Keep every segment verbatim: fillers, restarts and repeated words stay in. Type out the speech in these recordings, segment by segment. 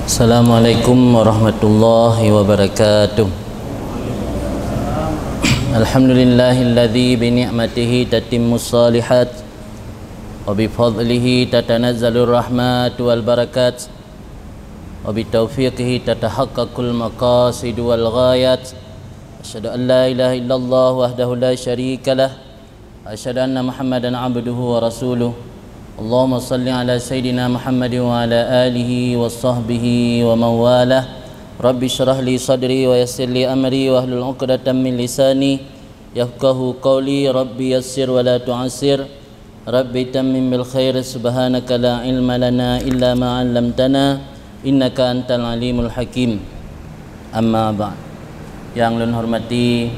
Assalamualaikum warahmatullahi wabarakatuh. Alhamdulillahilladzi bi ni'matihi tatimmus shalihat, wa bi fadlihi tatanazzalur rahmatu wal barakat, wa bi taufiqihi tatahaqqaqul maqasid wal ghayat. Asyhadu an la ilaha illallah wahdahu la syarika lah, asyhadu anna Muhammadan abduhu wa rasuluh. Allahumma shalli ala sayyidina Muhammad wa ala alihi wa sahbihi wa man walah. Rabbi shrah li sadri wa yassir li amri wahlul 'uqdatam min lisani yafqahu qawli. Rabbi yassir wa la tu'assir. Rabbi tammim bil khair. Subhanaka la ilma lana illa ma 'allamtana innaka antal alimul hakim. Amma ba'd. Yang lôn hormati,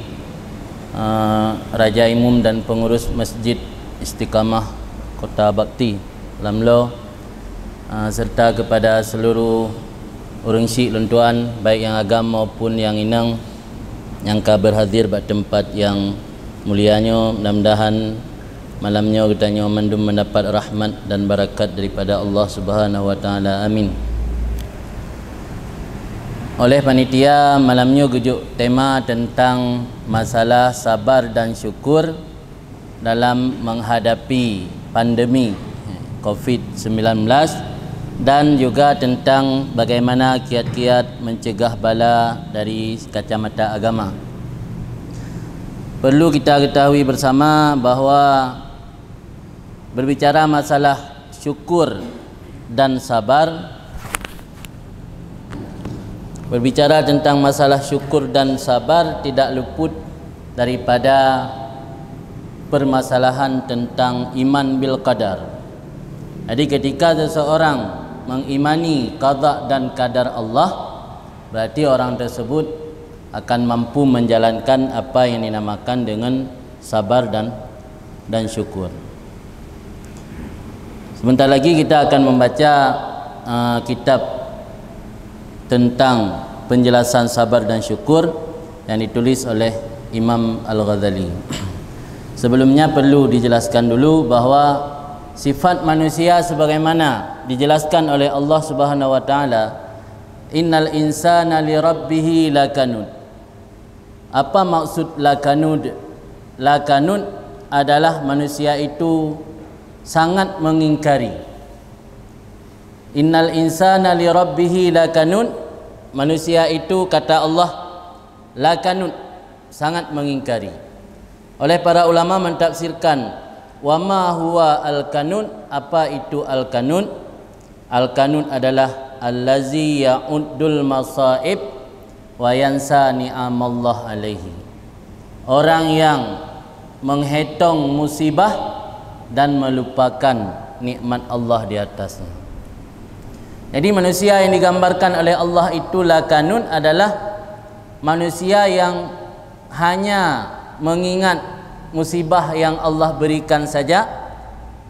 eh, Raja Imum dan Pengurus Masjid Istiqamah Kota Bakti, Lamlo, eh, serta kepada seluruh ureuëng syik lôn tuan, baik nyang agam maupun nyang inong, nyang ka berhadir bak tempat nyang mulia nyoe. Mudah-mudahan malam nyoe geutanyoe mandum mendapat rahmat dan barakat daripada Allah Subhanahu wa Taala. Amin. Oleh panitia, malam nyoe geujok tema tentang masalah sabar dan syukur dalam menghadapi pandemi covid sembilan belas, dan juga tentang bagaimana kiat-kiat mencegah bala dari kacamata agama. Perlu kita ketahui bersama bahwa berbicara masalah syukur dan sabar, berbicara tentang masalah syukur dan sabar tidak luput daripada permasalahan tentang iman bil qadar. Jadi, ketika seseorang mengimani qada dan qadar Allah, berarti orang tersebut akan mampu menjalankan apa yang dinamakan dengan sabar dan, dan syukur. Sebentar lagi kita akan membaca, uh, kitab tentang penjelasan sabar dan syukur yang ditulis oleh Imam Al-Ghazali. Sebelumnya perlu dijelaskan dulu bahwa sifat manusia sebagaimana dijelaskan oleh Allah Subhanahu wa Taala, "Innal insana li rabbihi lakanud." Apa maksud lakanud? Lakanud adalah manusia itu sangat mengingkari. "Innal insana li rabbihi lakanud." Manusia itu, kata Allah, lakanud, sangat mengingkari. Oleh para ulama mentafsirkan, "Wa ma huwa al-kanud?" Apa itu al-kanud? Al-kanud adalah allazi ya'uddul masaib wa yansa ni'amallah alaihi. Orang yang menghitung musibah dan melupakan nikmat Allah di atasnya. Jadi, manusia yang digambarkan oleh Allah itu lakanud adalah manusia yang hanya mengingat musibah yang Allah berikan saja,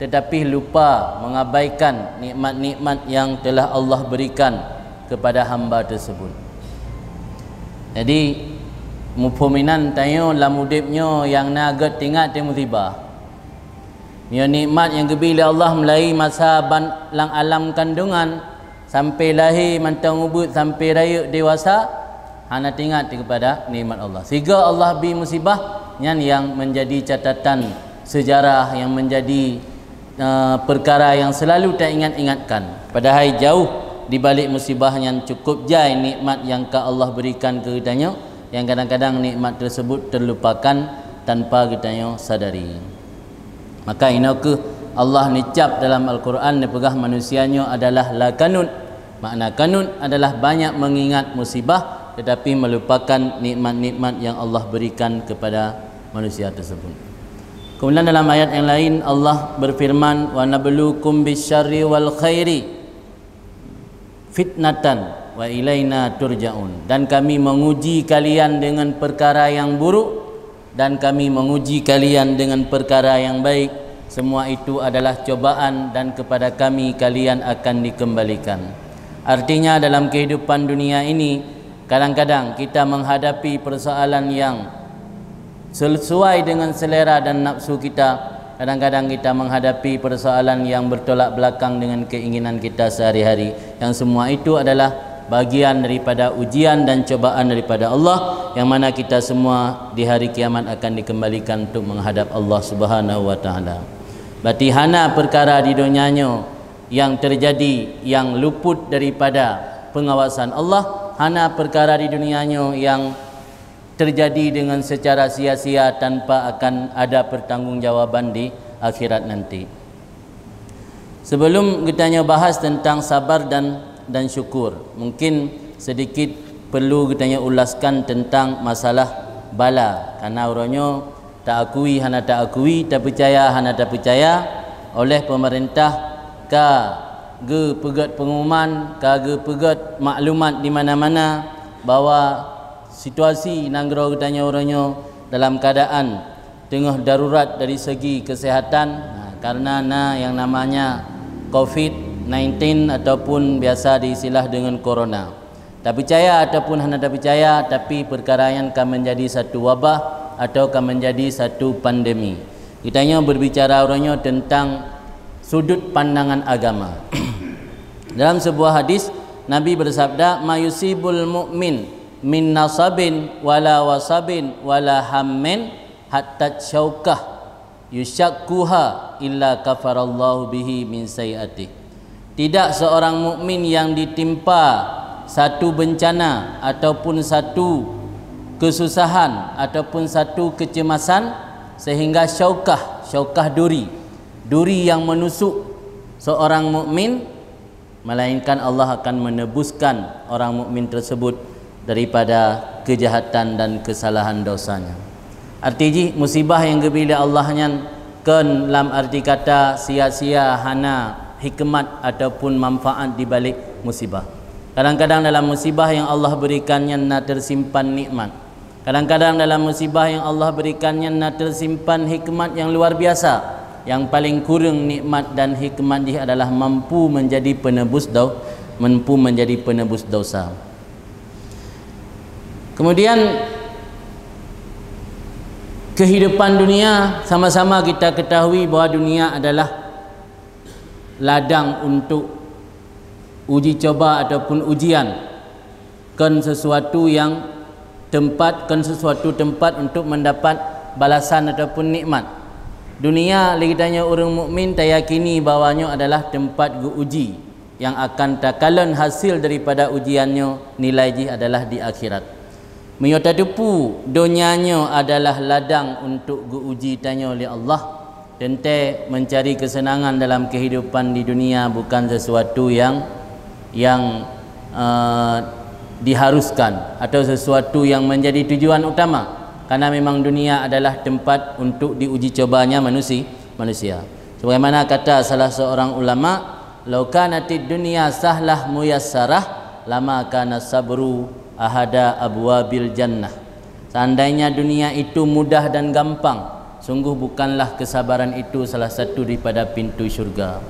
tetapi lupa mengabaikan nikmat-nikmat yang telah Allah berikan kepada hamba tersebut. Jadi, muphom inan tanyoe lam udeb nyoe nyang na gét teuingat teuh musibah. Nyoe nikmat nyang geubri lé Allah mulai masa ban lam alam kandungan, sampai lahé mantong ubeut, sampai rayeuk dewasa, hana teuingat teuh keupada nikmat Allah. Sigoe Allah bri musibah, nyan nyang menjadi catatan sejarah, nyang menjadi, eh, perkara nyang selalu taingat-ingatkan. Padahai jauh di balik musibah nyan cukup jai nikmat nyang ka Allah berikan keu geutanyoe, nyang kadang-kadang nikmat tersebut terlupakan tanpa geutanyoe sadari. Maka inoe kheueh Allah neucap dalam Al-Quran, neupeugah manusia nyoe adalah lakanud. Makna kanud adalah banyak mengingat musibah, tetapi melupakan nikmat-nikmat yang Allah berikan kepada manusia tersebut. Kemudian dalam ayat yang lain Allah berfirman, "Wa nabluukum bisyarri wal khairi fitnatan wa ilaina turja'un." Dan kami menguji kalian dengan perkara yang buruk, dan kami menguji kalian dengan perkara yang baik. Semua itu adalah cobaan dan kepada kami kalian akan dikembalikan. Artinya, dalam kehidupan dunia ini, kadang-kadang kita menghadapi persoalan yang sesuai dengan selera dan nafsu kita, Kadang-kadang kita menghadapi persoalan yang bertolak belakang dengan keinginan kita sehari-hari. Yang semua itu adalah bagian daripada ujian dan cobaan daripada Allah, yang mana kita semua di hari kiamat akan dikembalikan untuk menghadap Allah Subhanahu wa Taala. Berarti hana perkara di dunia nyoe yang terjadi yang luput daripada pengawasan Allah, hana perkara di dunia nyoe yang terjadi dengan secara sia-sia tanpa akan ada pertanggungjawaban di akhirat nanti. Sebelum geutanyoe bahas tentang sabar dan dan syukur, mungkin sedikit perlu geutanyoe ulaskan tentang masalah bala. Karena uroe nyoe taakui hana taakui, tapeucaya hana tapeucaya, oleh pemerintah ka geupeugét pengumuman, ka geupeugét maklumat di mana-mana bahwa situasi nanggroe geutanyoe uroe nyoe dalam keadaan teungoh darurat dari segi kesehatan, nah, karena na yang namanya covid sembilan belas ataupun biasa diistilah dengan corona. Tapeucaya ataupun hana tapeucaya, tapi perkara nyan ka menjadi satu wabah atau ka menjadi satu pandemi. Geutanyoe berbicara uroe nyoe tentang sudut pandangan agama. Dalam sebuah hadis, Nabi bersabda, "Ma yusibul mu'min min nasabin wala wasabin wala hammin hatta syaukah yusyakkuha illa kafarallahu bihi min sayyi'atih." Tidak seorang mukmin yang ditimpa satu bencana ataupun satu kesusahan ataupun satu kecemasan sehingga syaukah, syaukah duri, duri yang menusuk seorang mukmin, melainkan Allah akan menebuskan orang mukmin tersebut daripada kejahatan dan kesalahan dosanya. Arti jih, musibah nyang geubri lé Allah nyan kon lam arti kata sia-sia, hana hikmat ataupun manfaat di balik musibah. Kadang-kadang dalam musibah yang Allah berikan nyan na tersimpan nikmat. Kadang-kadang dalam musibah yang Allah berikan nyan na tersimpan hikmat yang luar biasa. Yang paling kureueng nikmat dan hikmat jih adalah mampu menjadi penebus dau-, mampu menjadi penebus dosa. Kemudian, kehidupan dunia, sama-sama kita ketahui bahwa dunia adalah ladang untuk uji coba ataupun ujian, kon sesuatu yang tempat, kon sesuatu tempat untuk mendapat balasan ataupun nikmat. Dunia, lé geutanyoe ureuëng mukmin tayakini bahwa nyoe adalah tempat geuuji, yang akan takalon hasil daripada ujian nyoe, nilai jih adalah di akhirat. Meunyoe tateupeue donya nyoe adalah ladang untuk geuuji tanyoe lé Allah, teuntée mencari kesenangan dalam kehidupan di dunia bukan sesuatu yang, yang, eh, diharuskan atau sesuatu yang menjadi tujuan utama, karena memang dunia adalah tempat untuk diuji cobanya manusi-, manusia. Sebagaimana kata salah seorang ulama, "Lau kanatid dunya sahlah muyassarah, lama kana sabru ahada abwabil jannah." Seandainya dunia itu mudah dan gampang, sungguh bukanlah kesabaran itu salah satu daripada pintu syurga.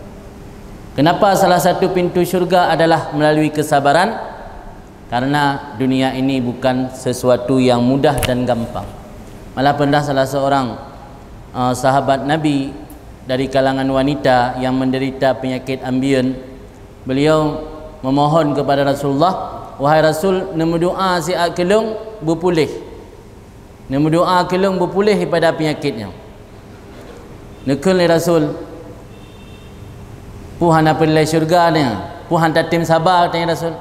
Kenapa salah satu pintu syurga adalah melalui kesabaran? Karena dunia ini bukan sesuatu yang mudah dan gampang. Malah pernah salah seorang, eh, sahabat Nabi dari kalangan wanita yang menderita penyakit ambeien, beliau memohon kepada Rasulullah, "Wahai Rasul, neumeudoa siat keu lôn beupuléh. Neumeudoa keu lôn beupuléh daripada peunyakét nyoe." Neukheun lé Rasul, "Peue hana peureulée syeuruga nyoe? Peue hana tatem saba?" tanya Rasul.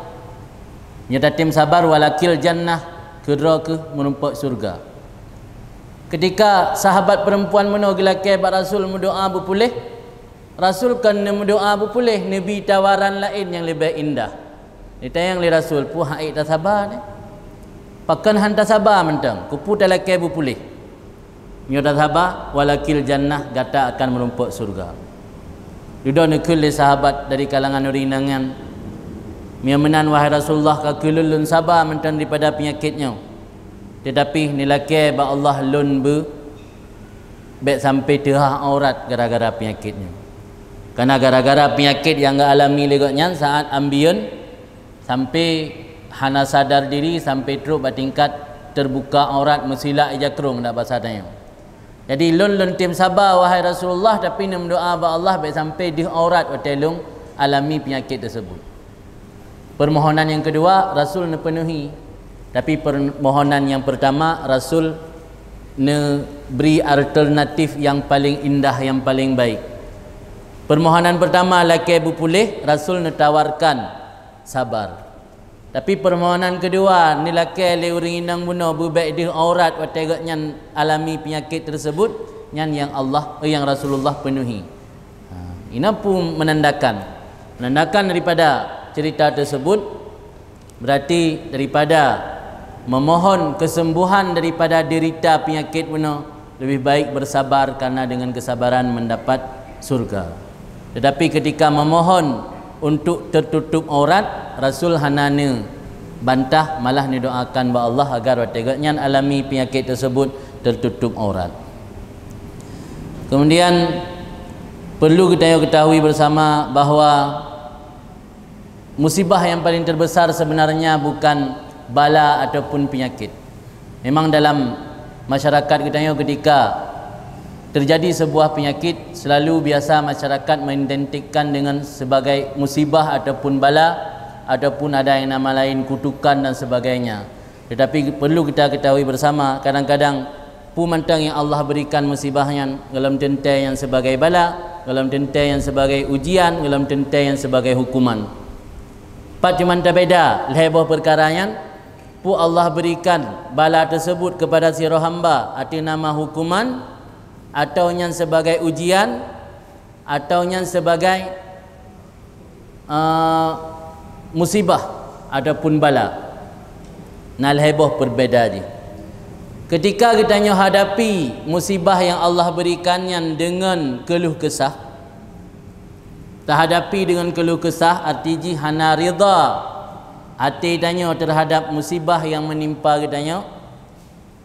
"Nyoe tatem saba, walakil jannah, keudroe kheueh meurumpok syeuruga." Ketika sahabat perempuan meunoe geulakée bak Rasul meudoa beupuléh, Rasul kon neumeudoa beupuléh, neubi tawaran laén nyang leubeh indah. Ditanyong lé Rasul, "Peue han ék tasaba nyoe? Pakon han tasaba mantong? Keupeue talakée beupuléh? Nyoe tasaba, walakil jannah, gata akan meurumpok syeuruga." Dudoe neukheun lé sahabat dari kalangan ureuëng inong nyan, "Meunyoe meunan, wahai Rasulullah, ka keuh lôn lôn saba mantong daripada peunyakét nyoe. Teutapi neulakée bak Allah lôn beu bék sampai teuhah aurat gara-gara peunyakét nyoe." Karena gara-gara peunyakét nyang geualami lé gobnyan saat ambeien, sampai hana sadar diri, sampai trok bak tingkat teubuka aurat, meusilak ija krong dak basa tanyoe. Jadi lôn, lôn tem saba, wahai Rasulullah, tapi neumeudoa bak Allah bèk sampai deuh aurat watèe lôn alami peunyakét teuseubut. Peumohonan nyang keudua Rasul neupeunuhi, tapi peumohonan nyang peurtama Rasul neubri alternatif nyang paleng indah, nyang paleng baik. Peumohonan peurtama lakèe beupuléh, Rasul neutawarkan sabar. Tapi peumohonan keudua neulakèe lé ureueng inong bunoe beubèk deuh aurat watèe gobnyan alami peunyakét teuseubut, nyan nyang Allah, eh, nyang Rasulullah peunuhi. Ha, inoe peue meunandakan? Meunandakan daripada cerita teuseubut, berarti daripada memohon kesembuhan daripada derita peunyakét bunoe, lebih baik bersabar, karena dengan kesabaran mendapat surga. Tetapi ketika memohon untuk tertutup aurat, Rasul hana neubantah, malah neudoakan bak Allah agar watèe gobnyan alami peunyakét teuseubut tertutup aurat. Kemudian perlu kita ketahui bersama bahwa musibah yang paling terbesar sebenarnya bukan bala ataupun penyakit. Memang dalam masyarakat geutanyoe, ketika terjadi sebuah penyakit, selalu biasa masyarakat mengidentikan dengan sebagai musibah ataupun bala, ataupun ada yang nama lain, kutukan dan sebagainya. Tetapi perlu kita ketahui bersama, kadang-kadang peue mantong nyang Allah berikan musibah nyan, gohlom teuntèe nyan sebagai bala, gohlom teuntèe nyan sebagai ujian, gohlom teuntèe nyan sebagai hukuman. Pat cuman tabeda lhèe boh peukara nyan, peue Allah berikan bala teuseubut keupada sidroe hamba ateueh nama hukuman, atawa nyan sebagai ujian, atawa nyan sebagai, eh, musibah ataupun bala. Na lhèe boh peurbeda jih. Ketika geutanyoe hadapi musibah nyang Allah berikan nyan deungon keuluh keusah, tahadapi deungon keuluh keusah, arti jih hana ridha até tanyoe terhadap musibah nyang meunimpa geutanyoe,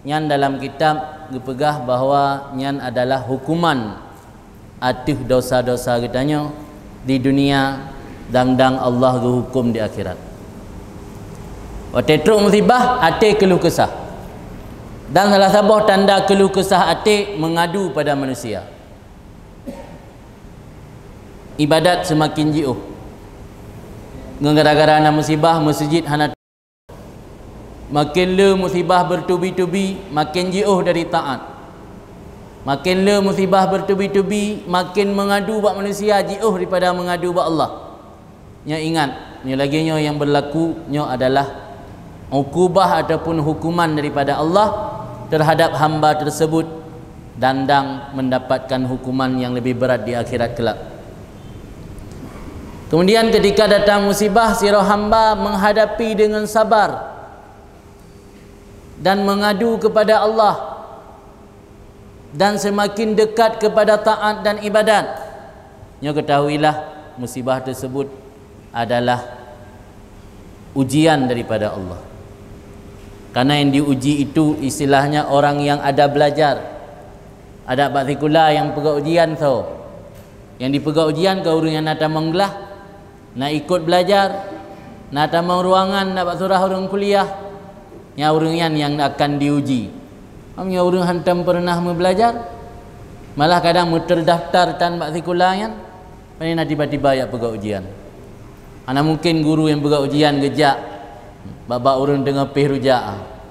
nyan dalam kitab geupeugah bahwa nyan adalah hukuman ateueh dosa-dosa geutanyoe di dunia, dan, dan Allah geuhukum di akhirat. Watèe trok musibah, até keuluh keusah. Dan salah saboh tanda keuluh keusah até, mengadu pada manusia. Ibadat seumaken jiôh. Ngon gara-gara na musibah, meuseujid hana. Maken le musibah beutubi-tubi, maken jiôh dari taát. Maken le musibah beutubi-tubi, maken meungadu bak manusia jiôh daripada meungadu bak Allah. Nyoe ingat, nyoe lagèe nyoe nyang beulaku, nyoe adalah ukubah ataupun hukuman daripada Allah terhadap hamba tersebut, dan dang mendapatkan hukuman yang lebih berat di akhirat kelak. Kemudian ketika datang musibah, sidroe hamba menghadapi dengan sabar dan mengadu kepada Allah dan semakin dekat kepada taat dan ibadat. Nyoe ketahuilah, musibah tersebut adalah ujian daripada Allah. Karena yang diuji itu istilahnya orang yang ada belajar. Ada bak sikula nyang peugah ujian soe. Nyang dipeugah ujian keu ureueng nyang na tamong glah, na ikot belajar, na tamong ruangan, na bak surah ureueng kuliah. Nyan ureueng nyan nyang akan diuji. Meunyoe ureueng hantom peureunah meubelajar, malah kadang meuterdaftar tan bak sikula nyan, pane na tiba-tiba jak peugah ujian. Hana mungken guru nyang peugah ujian geujak bak-bak ureueng teungoh péh rujak,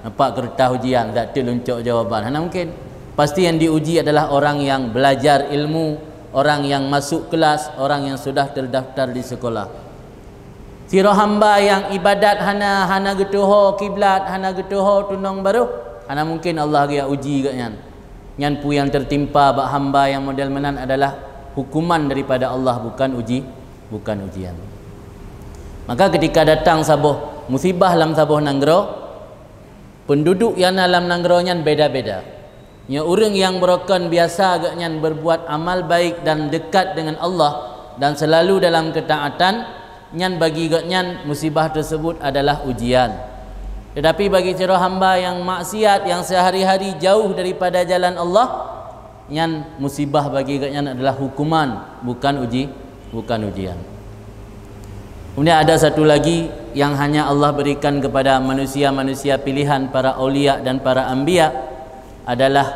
nampak keureutah ujian, dak teuk lôn cok jawaban. Hana mungken. Pasti nyang diuji adalah orang yang belajar ilmu, orang yang masuk kelas, orang yang sudah terdaftar di sekolah. Sidroe hamba nyang ibadat hana, hana geutuho kiblat, hana geutuho tunong barôh, hana mungken Allah geujak uji gobnyan. Nyan peue nyang teutimpa bak hamba nyang model meunan adalah hukuman daripada Allah, bukan uji, bukan ujian. Maka ketika datang saboh musibah lam saboh nanggroe, penduduk nyang na lam nanggroe nyan beda-beda. Nyoe ureueng nyang beurukon biasa gobnyan berbuat amal baik dan dekat dengan Allah dan selalu dalam ketaatan, nyan bagi gobnyan musibah tersebut adalah ujian. Tetapi bagi sidroe hamba nyang maksiat, nyang sehari-hari jauh daripada jalan Allah, nyan musibah bagi gobnyan adalah hukuman, bukan uji, bukan ujian. Kemudian ada satu lagi yang hanya Allah berikan kepada manusia-manusia pilihan, para aulia dan para anbiya, adalah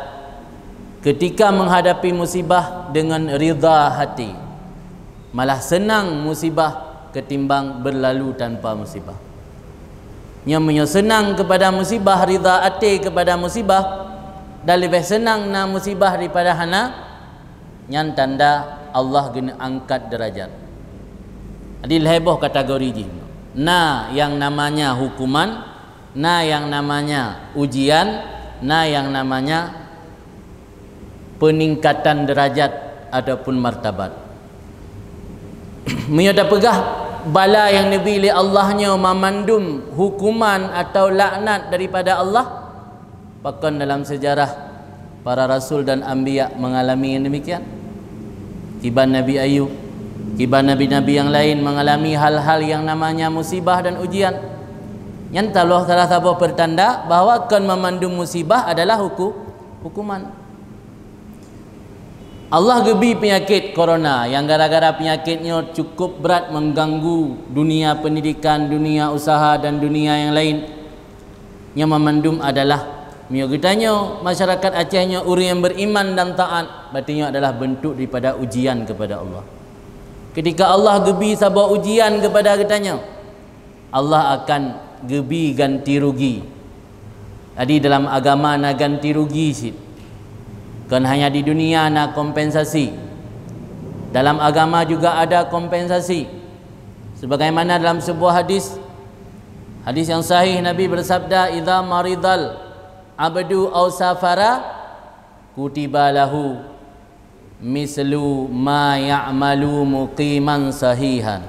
Ketika menghadapi musibah dengan ridha hati, malah senang musibah ketimbang berlalu tanpa musibah. Nyoe meunyoe senang kepada musibah, ridha até kepada musibah, dan leubeh senang na musibah daripada hana, nyan tanda Allah geuneuk angkat derajat. Jadi lhée boh kategori jih. Na yang namanya hukuman, na yang namanya ujian, na yang namanya peningkatan derajat ataupun martabat. Meunyoe tapeugah bala nyang neubi lé Allah nyoe mamandum hukuman atau laknat daripada Allah, pakon dalam sejarah para rasul dan anbiya mengalami yang demikian? Kiban Nabi Ayub, kiban nabi-nabi yang lain mengalami hal-hal yang namanya musibah dan ujian. Nyan taloh salah saboh pertanda bahwa kon mamandum musibah adalah huku-, hukuman. Allah geubi peunyakét corona nyang gara-gara peunyakét nyoe cukup brat mengganggu dunia pendidikan, dunia usaha, dan dunia yang lain. Nyoe mamandum adalah, meunyoe geutanyoe masyarakat Aceh nyoe ureuëng yang beriman dan taat, berarti nyoe adalah bentuk daripada ujian kepada Allah. Ketika Allah geubi saboh ujian kepada geutanyoe, Allah akan geubi ganti rugi. Jadi dalam agama na ganti rugi cit. Kon hanya di dunia na kompensasi. Dalam agama juga ada kompensasi. Sebagaimana dalam sebuah hadis, hadis yang sahih, Nabi bersabda, "Idza maridal abdu aw safara, kutiba lahu mislu ma ya'malu muqiman sahihan."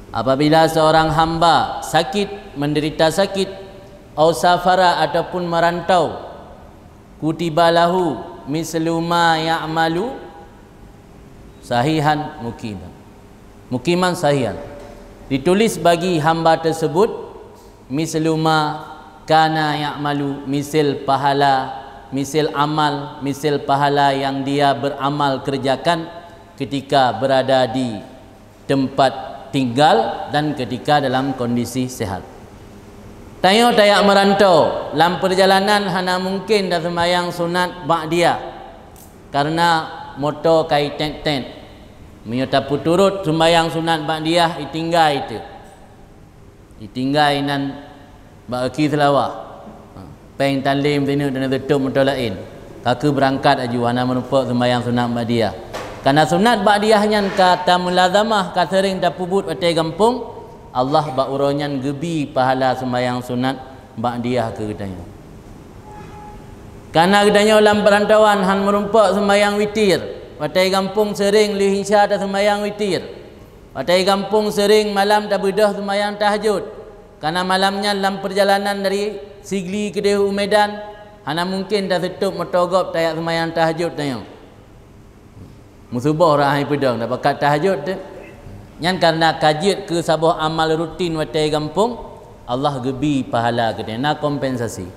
Apabila seorang hamba sakit, menderita sakit, au safara, ataupun merantau, kutiba lahu mislu ma ya'malu sahihan muqiman. Muqiman sahihan. Ditulis bagi hamba tersebut mislu ma kana ya'malu, misil pahala, misil amal, misil pahala yang dia beramal kerjakan ketika berada di tempat tinggal dan ketika dalam kondisi sehat. Tanyoe tajak merantau, lam perjalanan hana mungkin taseumbahyang sunat ba'diyah karena moto ka itet-tet. Meunyoe tapeuturot seumbahyang sunat ba'diyah, itinggai teuk. Itinggai nan bak aki seulawah. Ha, péng talim sineuk dan teutôb moto laén. Ka keuh beurangkat aju hana meurumpok seumbahyang sunat ba'diyah. Karena sunat ba'diyah nyan ka tamulazamah, ka seuring tapeubuet watée gampông, Allah bak uroe nyan geubi pahala seumbahyang sunat ba'diyah keu geutanyoe. Karena geutanyoe lam peurantauan han meurumpok seumbahyang witir, watée gampông seuring lheueh isya taseumbahyang witir. Watée gampông seuring malam tabeudôh seumbahyang tahajud. Karena malam nyan lam perjalanan dari Sigli keudeh u Medan, hana mungken taseutôb moto gob tajak seumbahyang tahajud tanyoe. Meusuboh rot han ipeudong, tapakat tahajud teuh. Nyan karena ka jeuet keu saboh amal rutin watée gampông, Allah geubi pahala keu tanyoe, na kompensasi.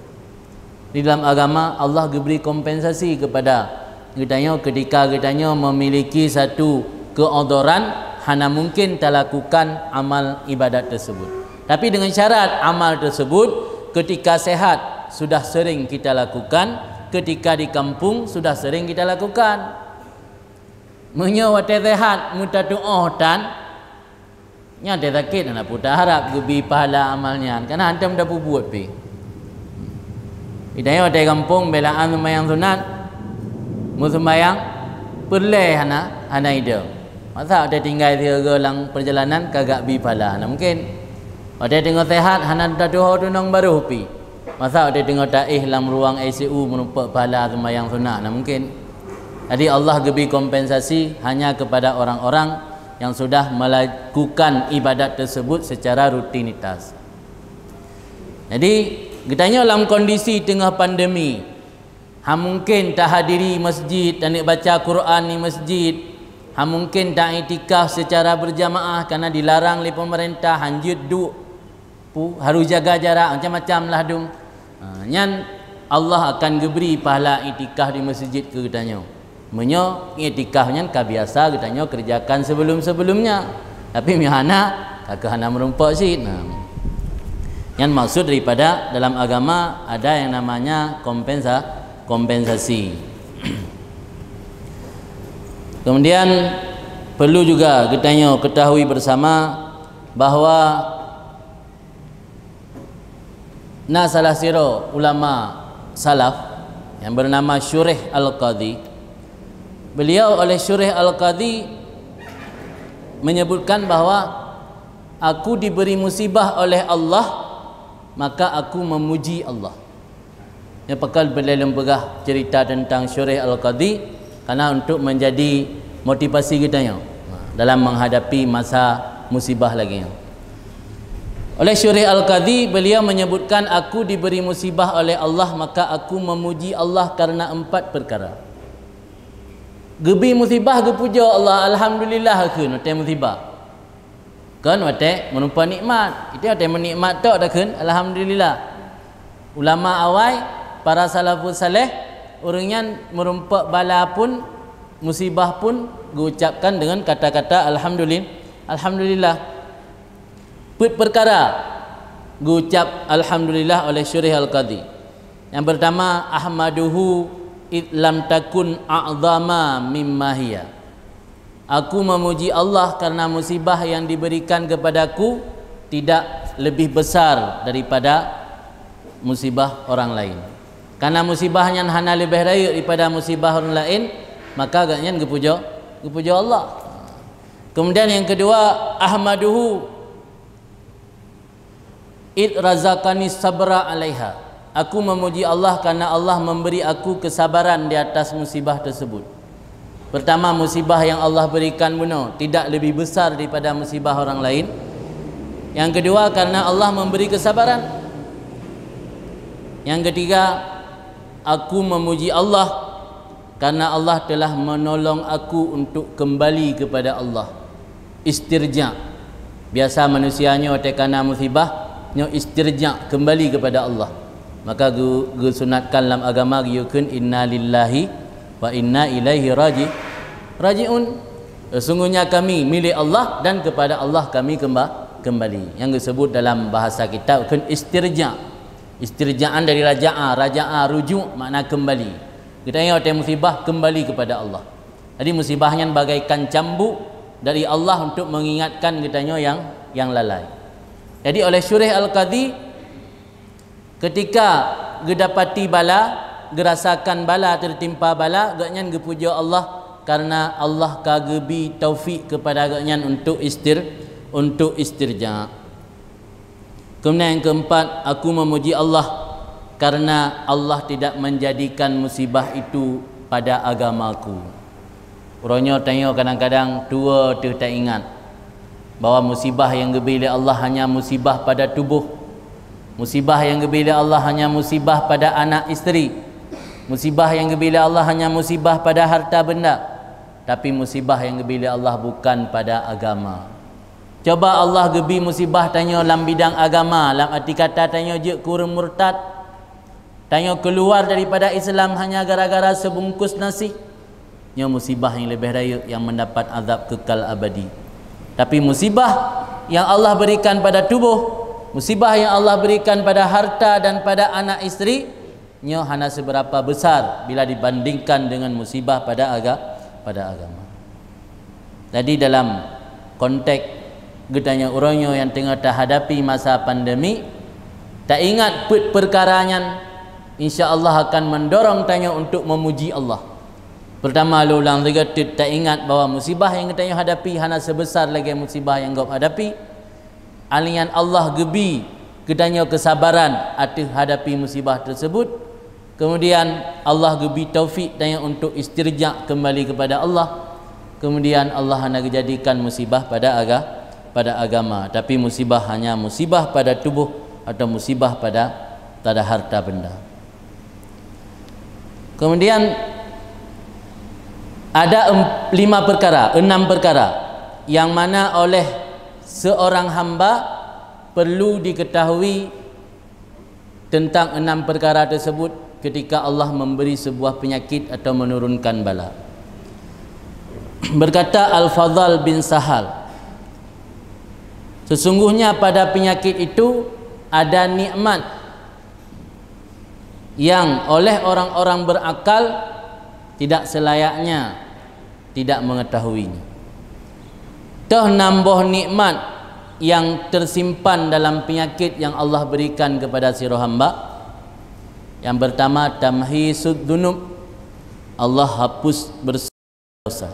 Di dalam agama, Allah geubri kompensasi kepada geutanyoe ketika geutanyoe memiliki satu keodoran, hana mungkin talakukan amal ibadat tersebut. Tapi dengan syarat amal tersebut ketika sehat sudah sering kita lakukan, ketika di kampung sudah sering kita lakukan. Meunyoe watée sehat meutatuoh tan, nyan watée sakét hana peue taharab geubi pahala amal nyan, kana hantom tapeubuet pih. Geutanyoe watée gampông beulaan seumayang sunat, meuseumayang peureulée hana, hana idong. Masa watée tinggai sigoe lam peurjalanan ka geubi pahala, hana mungken. Watée teungoh sehat hana tatuho tunong barôh pih. Masa watée teungoh taéh lam ruang I C U meurumpok pahala seumayang sunat, hana mungken. Jadi Allah geubri kompensasi hanya kepada orang-orang yang sudah melakukan ibadat tersebut secara rutinitas. Jadi geutanyoe lam kondisi teungoh pandemi, han mungken tahadiri masjid, taneuk baca Quran di masjid, han mungken taiktikaf secara berjamaah karena dilarang lé pemerintah, han jeuet duek pu-, harus jaga jarak, macam-macam lah dong. Ha, nyan Allah akan geubri pahala iktikaf di masjid keu geutanyoe. Meunyoe iktikaf nyan ka biasa geutanyoe kerjakan sebelum-sebelumnya. Tapi meunyoe hana, ka keuh hana meurumpok cit. Nah. Nyan maksud daripada dalam agama ada yang namanya kompensa-, kompensasi. Kemudian, perlu juga geutanyoe ketahui bersama bahwa na salah sidroe ulama salaf yang bernama Syurih Al-Qadhi. Beliau oleh Syurih Al-Qadhi menyebutkan bahwa, "Aku diberi musibah oleh Allah, maka aku memuji Allah." Nyoe pakon lôn peugah cerita tentang Syurih Al-Qadhi, karena untuk menjadi motivasi geutanyoe dalam menghadapi masa musibah lagée nyoe. Oleh Syurih Al-Qadhi, beliau menyebutkan, "Aku diberi musibah oleh Allah, maka aku memuji Allah karena empat perkara." Geubi musibah, geupujoe Allah, alhamdulillah kheun watée musibah. Kon watée meurumpok nikmat. Itu watée meunikmat tok takheun, "Alhamdulillah." Ulama awai, para salafus saleh, ureuëng nyan meurumpok bala pun, musibah pun, geuucapkan dengan kata-kata alhamdulil-, "Alhamdulillah." Peuet perkara geuucap alhamdulillah oleh Syurih Al-Qadhi. Yang pertama, "Ahmaduhu id lam takun a'zama mimma hiya." Aku memuji Allah karena musibah yang diberikan kepadaku tidak lebih besar daripada musibah orang lain. Karena musibah nyan hana leubeh rayeuk daripada musibah orang lain, maka gobnyan geupujoe, geupujoe Allah. Kemudian yang kedua, "Ahmaduhu id razaqani sabra 'alaiha." Aku memuji Allah karena Allah memberi aku kesabaran di atas musibah tersebut. Pertama, musibah yang Allah berikan bunoe tidak lebih besar daripada musibah orang lain. Yang kedua, karena Allah memberi kesabaran. Yang ketiga, aku memuji Allah karena Allah telah menolong aku untuk kembali kepada Allah. Istirja. Biasa manusia nyoe watée kana musibah, nyoe istirja, kembali kepada Allah. Maka geu-, geusunatkan lam agama geuyue kheun, "Inna lillahi wa inna ilaihi raji-, raji'un." Sesungguhnya kami milik Allah dan kepada Allah kami kemba-, kembali. Nyang geusebut dalam bahasa kitab kheun istirja. Istirjaan dari raja'a, raja'a rujuk makna kembali. Geutanyoe watée musibah kembali kepada Allah. Jadi musibah nyan bagaikan cambuk dari Allah untuk mengingatkan geutanyoe nyang, nyang lalai. Jadi oleh Syurih Al-Qadhi, ketika geudapati bala, geurasakan bala, tertimpa bala, gobnyan geupujoe Allah karena Allah ka geubi taufik kepada gobnyan untuk istir-, untuk istirja. Kemudian yang keempat, aku memuji Allah karena Allah tidak menjadikan musibah itu pada agamaku. Uroe nyoe tanyoe kadang-kadang tuwo teuh taingat bahwa musibah nyang geubi lé Allah hanya musibah pada tuboh. Musibah nyang geubi lé Allah hanya musibah pada anak isteri. Musibah nyang geubi lé Allah hanya musibah pada harta benda. Tapi musibah nyang geubi lé Allah bukan pada agama. Coba Allah geubi musibah tanyoe lam bidang agama, lam arti kata tanyoe jeuet keu ureuëng murtad, tanyoe keuluar daripada Islam hanya gara-gara seubungkus nasi. Nyoe musibah nyang leubeh rayeuk nyang mendapat azab kekal abadi. Tapi musibah nyang Allah berikan pada tuboh, musibah nyang Allah berikan pada harta dan pada anak isteri, nyoe hana seubeurapa besar bila dibandingkan deungon musibah pada aga-, pada agama. Jadi dalam konteks geutanyoe uroe nyoe nyang teungoh tahadapi masa pandemi, taingat peuet peukara nyan, insya Allah akan mendorong tanyoe untuk memuji Allah. Pertama, lôn ulang sigoe teuk, taingat bahwa musibah nyang geutanyoe hadapi hana seubesar lagée musibah nyang gob hadapi. Alingkan Allah geubi geutanyoe keusabaran ateueh hadapi musibah teusebut. Keumudian, Allah geubi taufik tanyoe untuk istirja keumbali keupada Allah. Keumudian, Allah hana geujadikan musibah pada aga-, pada agama, tapi musibah hanya musibah pada tuboh atau musibah pada, pada harta benda. Keumudian, ada em-, lima peukara, enam peukara nyang mana oleh seurang hamba perlu dikeutahui teuntang enam peukara teusebut keutika Allah meubri seubuah peunyakét atau meunurunkan bala. Beukata Al-Fadhal bin Sahal, "Sesungguhnya pada peunyakét itu ada nikmat nyang oleh orang-orang beurakal tidak seulayaknya tidak mengetahuinya. Toh nam boh nikmat yang tersimpan dalam penyakit yang Allah berikan kepada sidroe hamba. Yang pertama, tamhisud dunub, Allah hapus bersih dosa.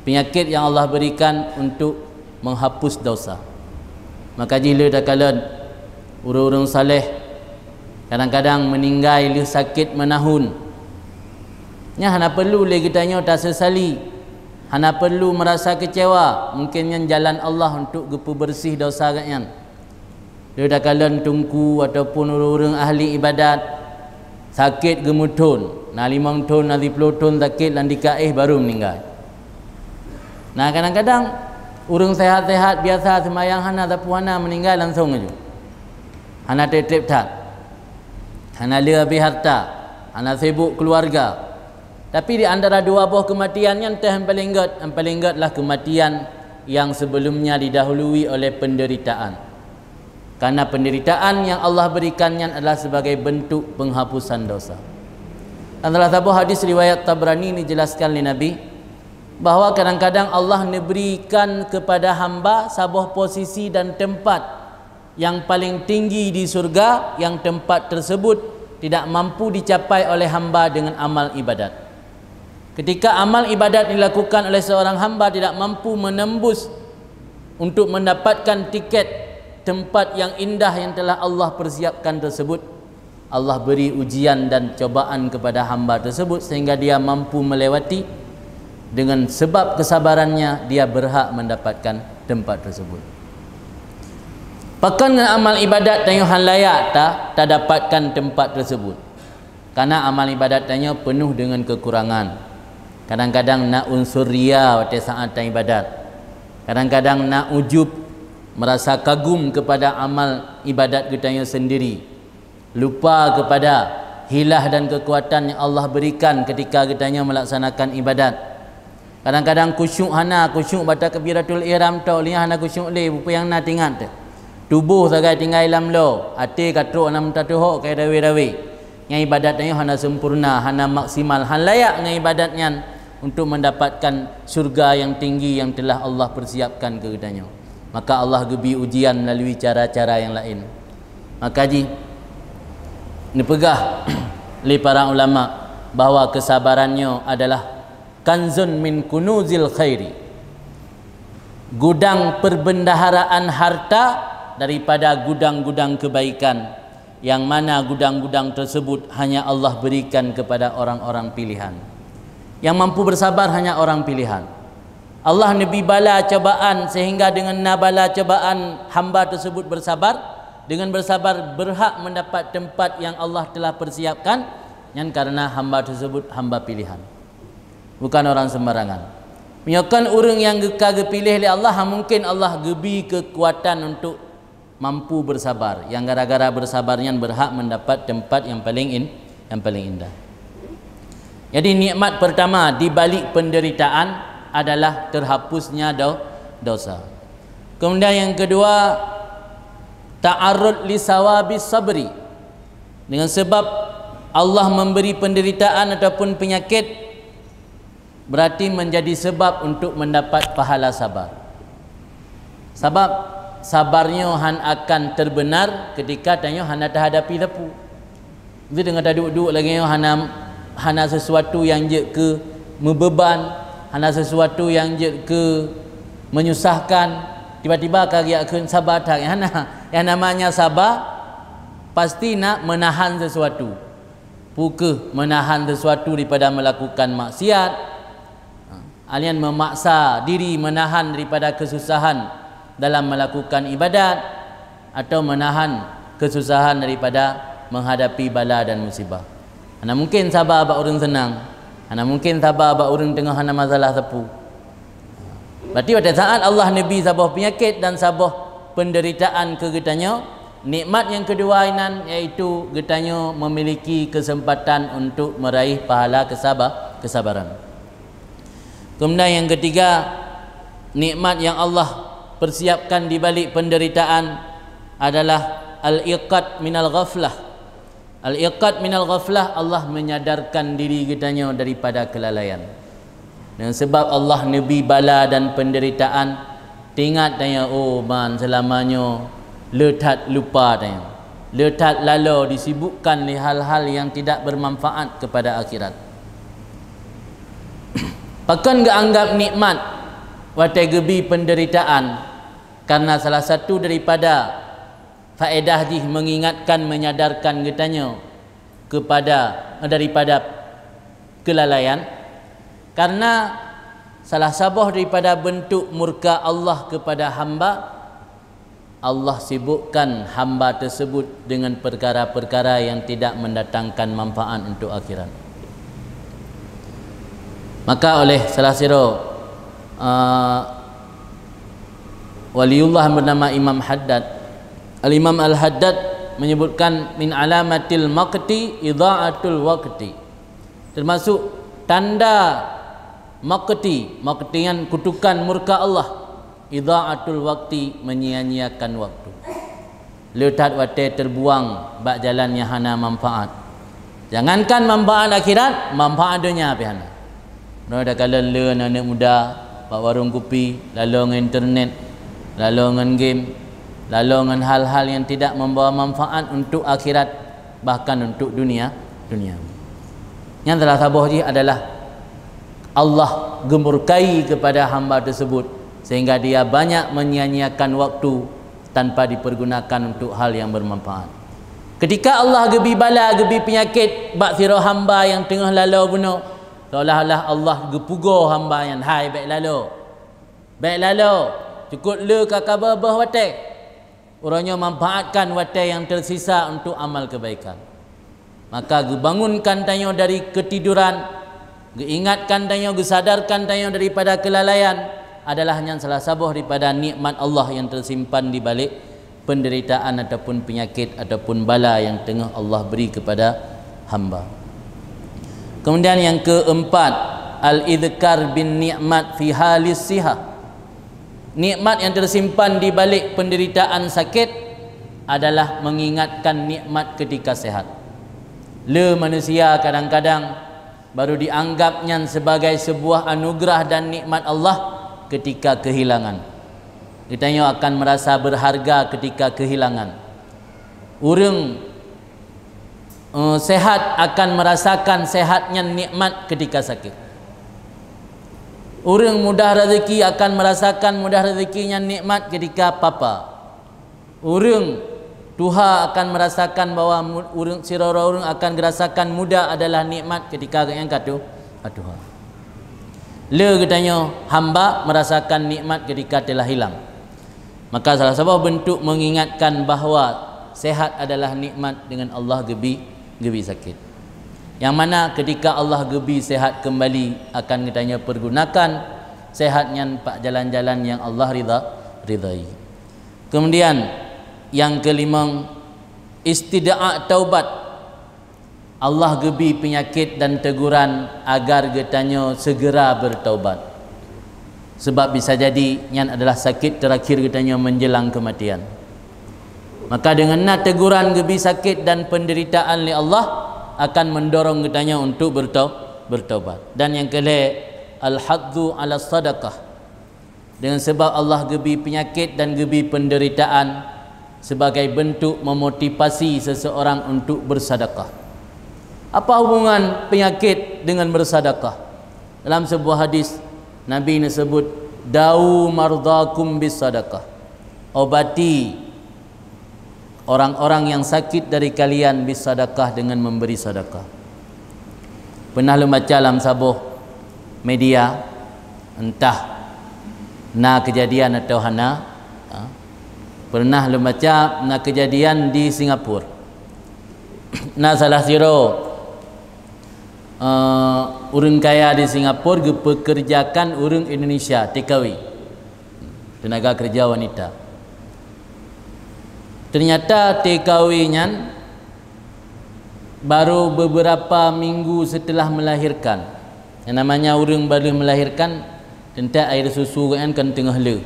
Penyakit yang Allah berikan untuk menghapus dosa. Maka jih le takalon ureuëng-ureuëng saleh kadang-kadang meninggai lheueh sakit meunahun. Nyan hana perlu lé geutanyoe tasesali, hana perlu merasa kecewa. Mungkin nyan jalan Allah untuk geupeubeureuséh dosa geuhnyan. Lheueh takalon teungku ataupun ureuëng-ureuëng ahli ibadat sakét geumeuthon, na limong thon, na siplôh thon sakét lam dikaéh baru meuninggai. Nah, kadang-kadang ureuëng sehat-sehat biasa seumayang hana sapeue hana meuninggai langsong laju. Hana treb-treb that. Hana le habéh harta, hana sibuk keuluwarga. Tapi di antara dua boh keumatian nyan teuh nyang paleng gét, nyang paleng gét lah keumatian yang sebelumnya didahului oleh penderitaan. Karena penderitaan yang Allah berikan nyan adalah sebagai bentuk penghapusan dosa. Dan salah saboh hadis riwayat Tabrani dijelaskan lé Nabi bahwa kadang-kadang Allah neuberikan kepada hamba saboh posisi dan tempat yang paling tinggi di surga, yang tempat tersebut tidak mampu dicapai oleh hamba dengan amal ibadat. Ketika amal ibadat dilakukan oleh seorang hamba tidak mampu menembus untuk mendapatkan tiket tempat yang indah yang telah Allah persiapkan tersebut, Allah beri ujian dan cobaan kepada hamba tersebut sehingga dia mampu melewati. Dengan sebab kesabarannya, dia berhak mendapatkan tempat tersebut. Pakon ngon amal ibadat tanyoe hana layak ta, tadapatkan tempat tersebut. Karena amal ibadat tanyoe penuh dengan kekurangan. Kadang-kadang na unsur ria watée saát taibadat. Kadang-kadang na ujub, merasa kagum kepada amal ibadat geutanyoe sendiri. Lupa kepada hilah dan kekuatan yang Allah berikan ketika geutanyoe melaksanakan ibadat. Kadang-kadang khusyuk hana, khusyuk bak takbiratul ihram tok, lé nyan hana khusyuk lé, peue nyang na teuingat teuh. Tuboh sagai tinggai lam lo, até ka trok hana meutatuhok kai rawe-rawe. Nyan ibadat nyan hana sempurna, hana maksimal, hana layak ngon ibadat nyan untuk mendapatkan syurga yang tinggi yang telah Allah persiapkan keu geutanyoe. Maka Allah geubi ujian melalui cara-cara yang laén. Maka jih neupeugah lé para ulama bahwa kesabaran nyoe adalah kanzun min kunuzil khairi, gudang perbendaharaan harta daripada gudang-gudang kebaikan, yang mana gudang-gudang tersebut hanya Allah berikan kepada orang-orang pilihan. Yang mampu bersabar hanya orang pilihan. Allah neubi bala cobaan sehingga dengan na bala cobaan hamba tersebut bersabar. Dengan bersabar berhak mendapat tempat yang Allah telah persiapkan. Nyan karena hamba tersebut hamba pilihan, bukan orang sembarangan. Meunyoe kon ureuëng nyang geuka geupiléh lé Allah, ha mungkin Allah geubi keukuatan untuk mampu bersabar. Yang gara-gara bersabar nyan berhak mendapat tempat yang paling in-, yang paling indah. Jadi nikmat pertama di balik penderitaan adalah terhapusnya do-, dosa. Kemudian yang kedua, ta'arrud li sawabis sabri. Dengan sebab Allah memberi penderitaan ataupun penyakit, berarti menjadi sebab untuk mendapat pahala sabar. Sabab sabar nyoe han akan terbenar ketika tanyoe hana tahadapi sapeue. Jadi dengan taduek-duek lagée nyoe hana, hana sesuatu yang jeuet keu meubeban, hana sesuatu yang jeuet keu menyusahkan, tiba-tiba ka geujak kheun sabar that, hana. Yang namanya sabar pasti nak menahan sesuatu. Peu kheueh menahan sesuatu daripada melakukan maksiat, ha, alian memaksa diri menahan daripada kesusahan dalam melakukan ibadat, atau menahan kesusahan daripada menghadapi bala dan musibah. Hana mungkin sabar bak ureuëng seunang, hana mungkin sabar bak ureuëng teungoh hana masalah sapeue. Berarti pada saat Allah neubi saboh penyakit dan saboh penderitaan keu geutanyoe, nikmat yang kedua inan yaitu geutanyoe memiliki kesempatan untuk meraih pahala kesaba-, kesabaran. Kemudian yang ketiga, nikmat yang Allah persiapkan di balik penderitaan adalah al-iqad minal ghaflah. Al-iqad minal ghaflah, Allah menyadarkan diri geutanyoe daripada kelalaian. Dan sebab Allah neubi bala dan penderitaan, teuingat tanyoe, oh, ban seulama nyoe le that lupa tanyoe, le that laloe disibukkan lé hal-hal yang tidak bermanfaat kepada akhirat. Pakon geuanggap nikmat watée geubi penderitaan? Karena salah satu daripada faedah jih mengingatkan, menyadarkan geutanyoe kepada, daripada kelalaian. Karena salah saboh daripada bentuk murka Allah kepada hamba, Allah sibukkan hamba tersebut dengan perkara-perkara yang tidak mendatangkan manfaat untuk akhirat. Maka oleh salah sidroe, uh, waliullah bernama Imam Haddad, Al-Imam Al-Haddad menyebutkan, "Min alamatil maqti idha'atul waqti." Termasuk tanda maqti, maqti nyan kutukan murka Allah, idha'atul waqti, menyia-nyiakan waktu. Le that watée terbuang bak jalan nyang hana manfaat. Jangankan manfaat akhirat, manfaat donya pih hana. Droe takalon le aneuk muda bak warong kupi, laloe ngon internet, laloe ngon game, laloe ngon hal-hal yang tidak membawa manfaat untuk akhirat, bahkan untuk dunia, dunia. Yang salah saboh jih adalah Allah gemurkai kepada hamba tersebut, sehingga dia banyak menyia-nyiakan waktu tanpa dipergunakan untuk hal yang bermanfaat. Ketika Allah geubi bala, geubi peunyakét bak sidroe hamba nyang teungoh laloe bunoe, seolah-olah Allah geupugoe hamba nyan, "Hai, bék laloe! Bék laloe! Cukop le ka kabeubaih watée!" Uroe nyoe manfaatkan watée nyang tersisa untuk amal kebaikan. Maka geubangunkan tanyoe dari ketiduran, geuingatkan tanyoe, geusadarkan tanyoe daripada kelalaian adalah nyan salah saboh daripada nikmat Allah yang tersimpan di balik penderitaan ataupun penyakit ataupun bala yang teungoh Allah beri kepada hamba. Kemudian yang keempat, al-idhkar bin nikmat fi halis sihah. Nikmat yang tersimpan di balik penderitaan sakit adalah mengingatkan nikmat ketika sehat. Le manusia kadang-kadang baru dianggap nyan sebagai sebuah anugerah dan nikmat Allah ketika kehilangan. Geutanyoe akan merasa berharga ketika kehilangan. Ureuëng, eh, sehat akan merasakan sehat nyan nikmat ketika sakit. Ureuëng mudah rezeki akan merasakan mudah rezeki nyan nikmat ketika papa. Ureuëng tuha akan merasakan bahwa mu-, ureuëng, sidroe ureuëng akan gerasakan muda adalah nikmat ketika gobnyan ka tu-, ka tuha. Le geutanyoe hamba merasakan nikmat ketika telah hilang. Maka salah saboh bentuk mengingatkan bahwa sehat adalah nikmat dengan Allah geubi, geubi sakit. Yang mana ketika Allah geubi sehat kembali, akan geutanyoe pergunakan sehat nyan bak jalan-jalan yang Allah ridha, ridhai. Kemudian yang kelimong, istidaat taubat. Allah geubi penyakit dan teguran agar geutanyoe segera bertaubat. Sebab bisa jadi nyan adalah sakit terakhir geutanyoe menjelang kematian. Maka dengan na teguran geubi sakit dan penderitaan lé Allah akan mendorong geutanyoe untuk bertau-, bertaubat. Dan yang kelhée, al-haddu ala sadaqah. Dengan sebab Allah geubi penyakit dan geubi penderitaan sebagai bentuk memotivasi seseorang untuk bersedekah. Apa hubungan penyakit dengan bersedekah? Dalam sebuah hadis, Nabi neusebut, "Dau mardakum bis sadaqah." Obati orang-orang yang sakit dari kalian bisadakah, dengan memberi sedekah. Pernah lôn baca lam saboh media, entah na kejadian atau hana, ha, pernah lôn baca na kejadian di Singapura. Na salah sidroe, eh, ureuëng kaya di Singapura geupekerjakan ureuëng Indonesia, T K W, tenaga kerja wanita. Ternyata T K W nyan baru beberapa minggu setelah melahirkan. Yang namanya ureuëng baru melahirkan, teuntée air susu nyan kan teungoh le.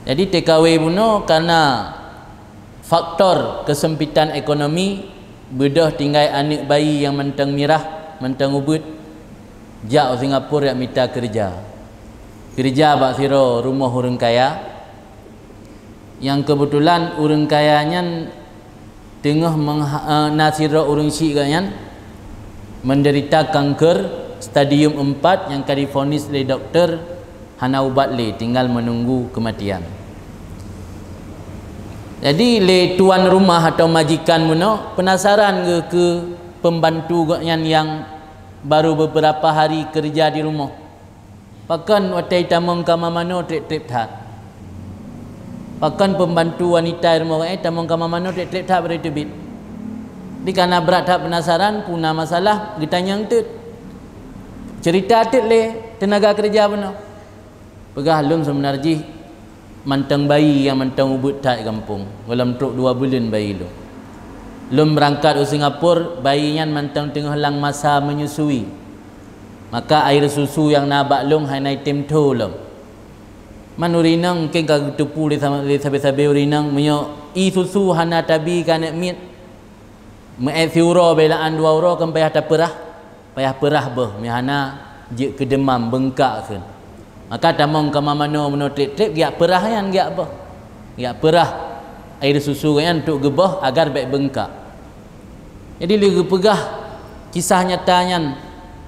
Jadi T K W bunoe karena faktor kesempitan ekonomi, beudôh tinggai aneuëk bayi nyang mantong mirah, mantong ubeuet. Jak u Singapura jak mita keureuja. Keureuja bak sidroe rumoh ureuëng kaya. Nyang keubeutulan ureuëng kaya nyan teungoh meungha-, eh, na sidroe ureuëng syiek geuh nyan meudeurita kanker stadium empat nyang ka divonis lé dokto hana ubat lé, tinggal menunggu kematian. Jadi lé tuan rumah atau majikan bunoe peunasaran geuh keu peumbantu gobnyan nyang baru beberapa hari keureuja di rumoh. Pakon watée tamong kama manoe treb-treb that? Pakon peumbantu wanita di rumoh gobnyan tamong kama manoe treb-treb that bari teubiet? Di kana brat that peunasaran, peue na masalah, geutanyong teuk. Ceurita teuk lé teunaga keureuja bunoe. Peugah lôn seubeuna jih mantong bayi nyang mantong ubeuet that gampông, gohlom trok dua buleuen bayi lôn. Lôn beurangkat u Singapura, bayi nyan mantong teungoh lam masa menyusui. Maka air susu nyang na bak lôn hana item tho lom. Man ureuëng inong mungken ka geuteupeue lé sama-, lé sabe-sabe ureuëng inong, meunyoe ié susu hana tabi keu aneuëk miet, meu'et siuroe beulaan dua uroe kan payah tapeurah, payah peurah boh, meuhana jeuet keu deumam beungkak kheun. Maka tamong kama manoe meunoe treb-treb geujak peurah nyan geujak boh. Geujak peurah air susu nyan untuk geuboh agar bék beungkak. Jadi lé geupeugah kisah nyata nyan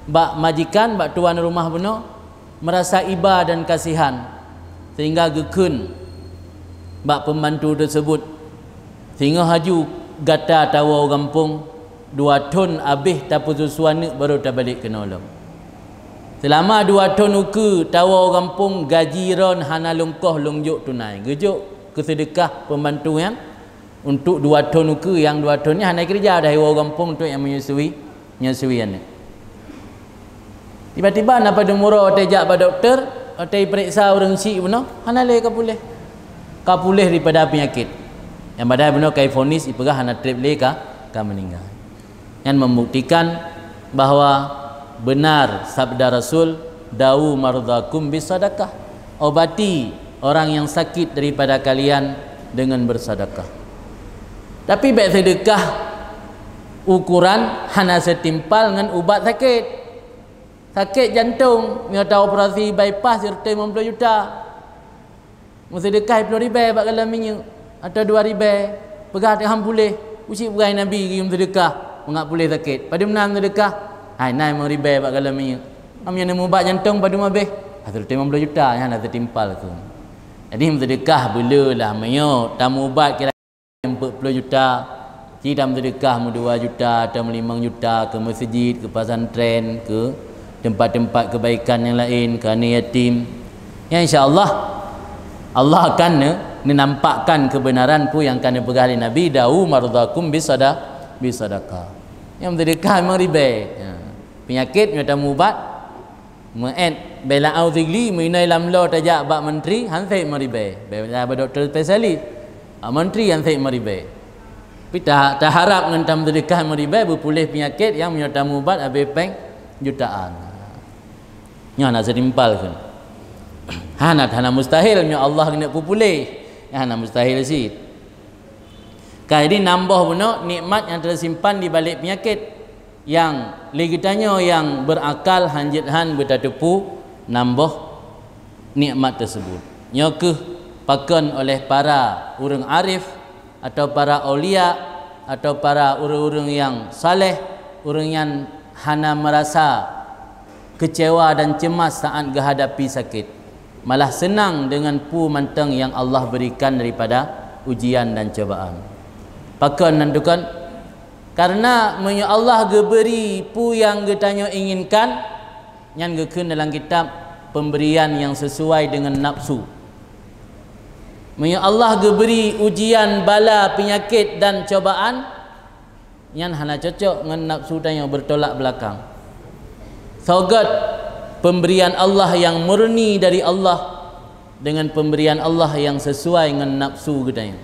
bak majikan, bak tuan rumah bunoe, meurasa iba dan kasihan, sehingga geukheun bak peumbantu teuseubut, "Singoh haju gata tawoe u gampông, dua thon abéh tapeususu aneuëk barô tabalek keunoe lom. Seulama dua thon ukeue tawoe u gampông, gaji droen hana lôn koh lôn jok tunai." Geujok keu seudeukah peumbantu nyan, untuk dua thon ukeue, nyang dua thon nyan hana keureuja, dah iwoe u gampông untuk nyang menyusui, menyusui aneuëk. Tiba-tiba na padum uroe watée jak bak dokto, watée ipeuriksa ureuëng syiek bunoe, hana lé ka puléh. Ka puléh daripada peunyakét. Nyang padahai bunoe ka ivonis ipeugah hana treb lé ka, ka meuninggai. Nyan membuktikan bahwa benar sabda Rasul, "Dawu mardhakum bisadaqah." Obati orang yang sakit daripada kalian dengan bersedekah. Tapi bék seudeukah ukuran hana seutimpal ngon ubat sakét. Sakét jantong, meunyoe taoperasi bypass sireutoh limong ploh juta. Meuseudeukah ploh ribée bak galon minyeuk, atau dua ribée, peugah teuham puléh, usie peugah Nabi geuyue meuseudeukah mangat puléh sakét. Padum na meuseudeukah? Hai, na limong ribée bak galon minyeuk. Am nyang neumubat jantong padum abéh? Sireutoh limong ploh juta, nyan hana seutimpal kheun. Jadi meuseudeukah beuleulah, meunyoe tamubat kira empat puluh juta, ci tameuseudeukah meudua juta atau meulimong juta keu meuseujid, keu pesantren, keu teumpat-teumpat keubaikan nyang laén, keu aneuk yatim. Ya, insya Allah, Allah akan ne-, neunampakkan keubeunaran peue nyang ka neupeugah lé Nabi, "Dawu mardhakum bisada-, bisadaqah." Nyang meuseudeukah limong ribée. Ya. Peunyakét nyoe tamubat, meu'et bela au zigli, meuinai lam lo tajak bak menteri, han sép limong ribée. Bela bak dokto spesialis, bak menteri han sép limong ribée. Tapi ta-, taharab ngon tameuseudeukah limong ribée beupuléh peunyakét nyang meunyoe tamubat abéh péng jutaan. Nyoe hana seutimpal kheun. Hana, hana mustahil meunyoe Allah keuneuk peupuléh. Nyan hana mustahil cit. Ka, jadi nam boh bunoe nikmat nyang teusimpan di balek peunyakét. Nyang lé geutanyoe nyang beurakal han jeuet han beutateupeue nam boh nikmat teuseubut. Nyoe kheueh pakon oleh para ureuëng arif, atau para aulia, atau para ureuëng-ureuëng nyang saleh, ureuëng nyan hana meurasa keucewa dan ceumas saat geuhadapi sakét, malah seunang deungon peue mantong nyang Allah beurikan daripada ujian dan cobaan. Pakon nan tukon? Kareuna meunyoe Allah geubri peue nyang geutanyoe inginkan, nyan geukheun dalam kitab pemberian nyang sesuai deungon nafsu. Meunyoe Allah geubri ujian, bala, peunyakét dan cobaan, nyan hana cocok ngon nafsu tanyoe, beutolak beulakang. Soe göt pemberian Allah nyang murni dari Allah deungon pemberian Allah nyang sesuai ngon nafsu geutanyoe?